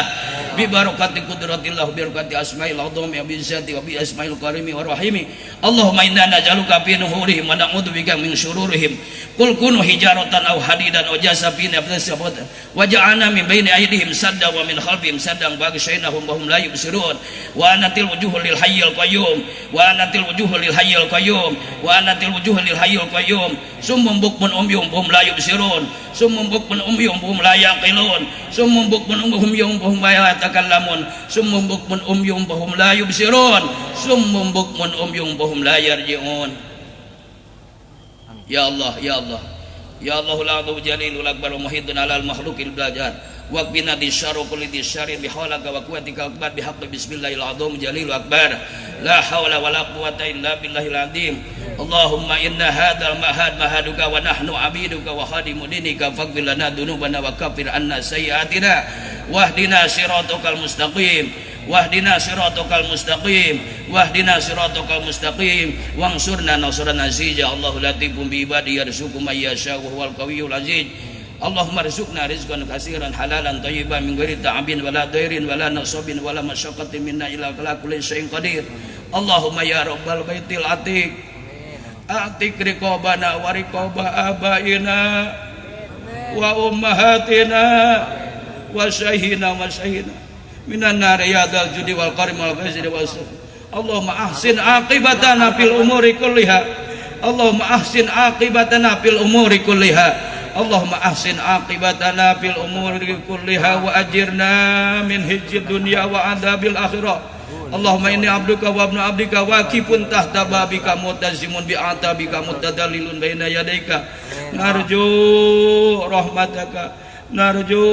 bi barakati qudratillah bi barakati asma'il azam wa bi zati wa bi asma'il karimi wa rahimi. Allahumma inna naj'aluka fi nuhurihim wa na'udzubika min syururihim. Qul kunu hijaratan aw hadidan aw jasafin abdasabot wa ja'alna min baini aydihim sadda wa min khalfihim saddan baghshaynahum wa hum la yubsirun. Wa anatil wujuhu lil hayyil qayyum wa anatil wujuhu lil hayyil qayyum wa anatil wujuhu lil hayyil qayyum. Summum bukmun umyum hum la yubsirun. Summum bukmun umyum hum la yaqilun. Summum bukmun umyum hum la yatakallamun. Summum bukmun umyum hum la yubsirun. Summum bukmun umyum hum la yarji'un. Ya Allah, ya Allah. Ya Allahul azim jalilul akbar muhitun alal makhluqil belajar. Waqbina di syarri kulli di syarri bi haulaka wa quwwatika akbar bi haqqi bismillahil azim jalilul akbar. La haula wala quwwata illa billahil azim. Allahumma inna hadzal mahad mahaduka wa nahnu abiduka wa khadimu dinika faghfir lana dzunubana wa kaffir anna sayyi'atina wahdina siratal mustaqim wahdina siratal mustaqim wahdina siratal mustaqim wansurna nasran aziza. Allahu latifun bi ibadi yarzuqu may yasha wa huwal qawiyyul aziz. Allahumma rzuqna rizqan katsiran halalan thayyiban min ghairi ta'abin wala dairin wala nasabin wala masyaqqatin minna ila kulli syai'in qadir. Allahumma ya rabbal baitil atiq atiq riqabana wa riqaba abaina wa ummahatina wa syahina wa syahina minan nar ya dzal judi wal karim wal ghazri was. Allahumma ahsin aqibatana fil umuri kulliha. Allahumma ahsin aqibatana fil umuri kulliha. Allahumma ahsin aqibatana fil umuri kulliha wa ajirna min hijjid dunya wa adzabil akhirah. Allahumma inni abduka wa ibnu abdika waqifun tahta babika mutazimun bi'atabika mutadallilun baina yadayka. Narju rahmataka, narju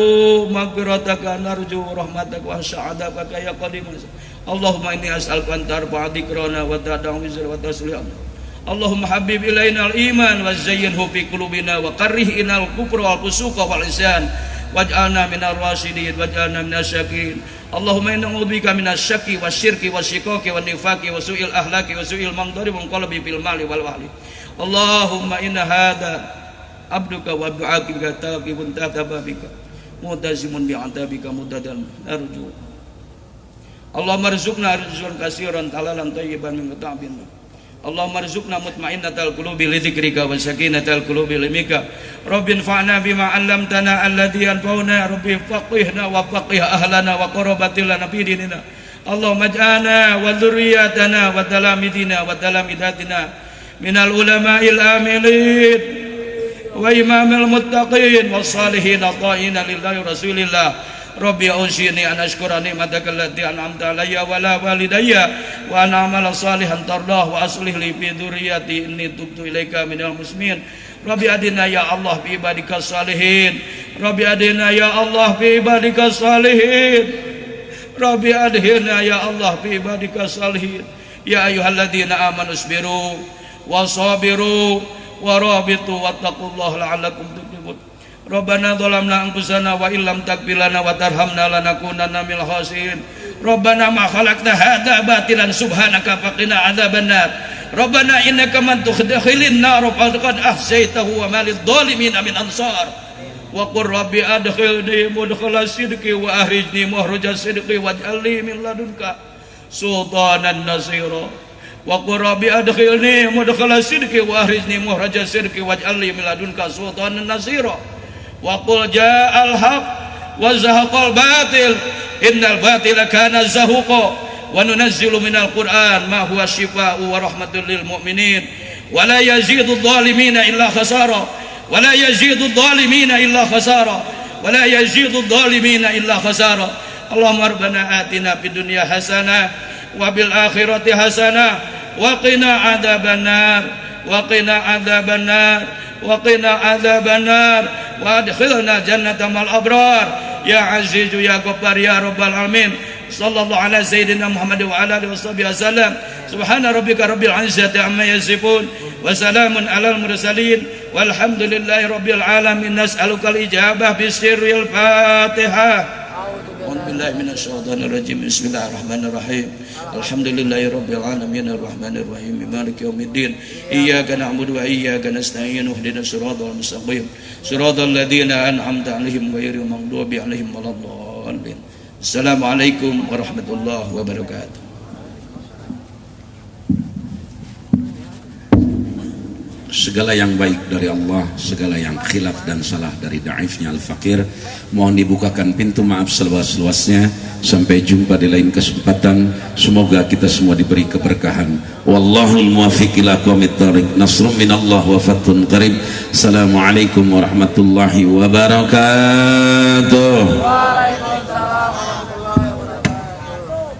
maghfirataka, narju rahmataka wa sa'adataka ya qadim. Allahumma inni as'aluka an tarfa'a dhikrana wa tad'a wizra wa taslih. Allahumma habib ilaina al-iman wa zayyinhu fi qulubina wa karrih ilal kufra wal fusuqa wal isyan waj'alna minar rasyidin waj'alna minasy syakirin. Allahumma inna na'udzubika minasy syakki wasyirki wasyiqaqi wan nifaqi wa su'il ahlaki wa su'il mandari wa qalbi fil mali wal ahli. Allahumma inna hadha abduka wa du'aika taqibun tahta babika mutazimun bi'atabika mudadal narju. Allahumma rzuqna rizqan katsiran halalan thayyiban min ta'abin. Allahumma rzuqna mutmainnatal qulubi li dzikrika wa sakinatal qulubi limika. Rabbi anfa'na bima 'allamtana alladhi yanfa'una. Rabbi faqihna wa faqih ahlana wa qarabatina fi dinina. Allahumma ij'alna wa dzurriyyatana wa talamidina wa talamidatina minal ulama'il amilin wa imamil muttaqin was salihin ta'ina lillahi rasulillah. Rabbi aushini an ashkura ni'mataka allati an'amta alayya wa ala walidayya wa an a'mala salihan tardah wa aslih li fi dzurriyyati inni tubtu ilaika minal muslimin. Rabbi adina ya Allah bi ibadika salihin. Rabbi adina ya Allah bi ibadika salihin. Rabbi adhirna ya Allah bi ibadika salihin. Ya ayyuhalladzina amanu isbiru wa sabiru wa rabitu wattaqullaha la'allakum tuflihun. Rabbana dhalamna anfusana wa illam taghfir lana wa tarhamna lanakunanna minal khasirin. Rabbana ma khalaqta hadza batilan subhanaka faqina adzabannar. Rabbana innaka man tudkhilin nar faqad ahsaytahu wa ma lidh-dhalimin min ansar. Wa qur rabbi adkhilni mudkhala sidqi wa akhrijni mukhraja sidqi waj'alni min ladunka sultanan nasira. Wa qur rabbi adkhilni mudkhala sidqi wa akhrijni mukhraja sidqi waj'alni min ladunka sultanan nasira. Wa qul ja'al haqq wa zahaqal batil innal batila kana zahuqa. Wa nunazzilu minal qur'an ma huwa syifaa'un wa rahmatul lil mu'minin wa la yazidudh dhalimina illa khasara. Wa la yazidudh dhalimina illa khasara. Wa la yazidudh dhalimina illa khasara. Allahumma rabbana atina fid dunya hasanah wa bil akhirati hasanah wa qina adzabannar wa qina adzabannar wa qina adzabannar wa adkhilna jannata mal abrar ya azizu ya ghaffar ya rabbal alamin. Sallallahu ala sayyidina Muhammad wa ala alihi washabihi wasallam. Subhana rabbika rabbil izzati amma yasifun wa salamun alal mursalin walhamdulillahi rabbil alamin. Nas'aluka al-ijabah bi sirril Fatihah. A'udzu billahi minasyaitonir rajim. Bismillahirrahmanirrahim. Alhamdulillahi rabbil alamin arrahmanir rahim maliki yaumiddin. Iyyaka na'budu wa iyyaka nasta'in ihdinas siratal mustaqim siratal ladzina an'amta 'alaihim ghairil maghdubi 'alaihim waladdallin. Assalamualaikum warahmatullahi wabarakatuh. Segala yang baik dari Allah, segala yang khilaf dan salah dari daifnya al-fakir. Mohon dibukakan pintu maaf seluas-luasnya. Sampai jumpa di lain kesempatan. Semoga kita semua diberi keberkahan. Wallahul muwaffiq ila aqwamit thariq. Nasrun minallah wa fathun qarib. Assalamualaikum warahmatullahi wabarakatuh. Waalaikumsalam warahmatullahi wabarakatuh.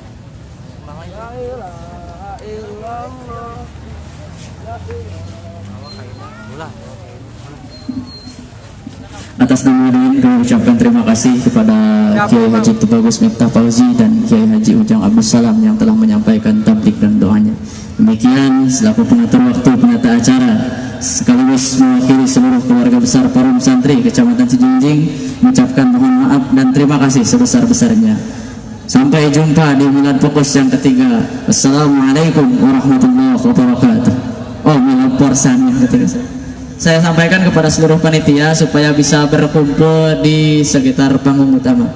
La ilaha illallah. Atas nama hadirin kami ucapkan terima kasih kepada Kiai Haji Tubagus Miftah Fauzi dan Kiai Haji Ujang Abdus Salam yang telah menyampaikan tablik dan doanya. Demikian selaku pengatur waktu penata acara sekaligus mewakili seluruh keluarga besar Forum Santri Kecamatan Sijunjung mengucapkan mohon maaf dan terima kasih sebesar-besarnya. Sampai jumpa di Milad Fokus yang ketiga. Wassalamualaikum warahmatullahi wabarakatuh. Oh, Milad Porsan yang ketiga. Saya sampaikan kepada seluruh panitia supaya bisa berkumpul di sekitar panggung utama.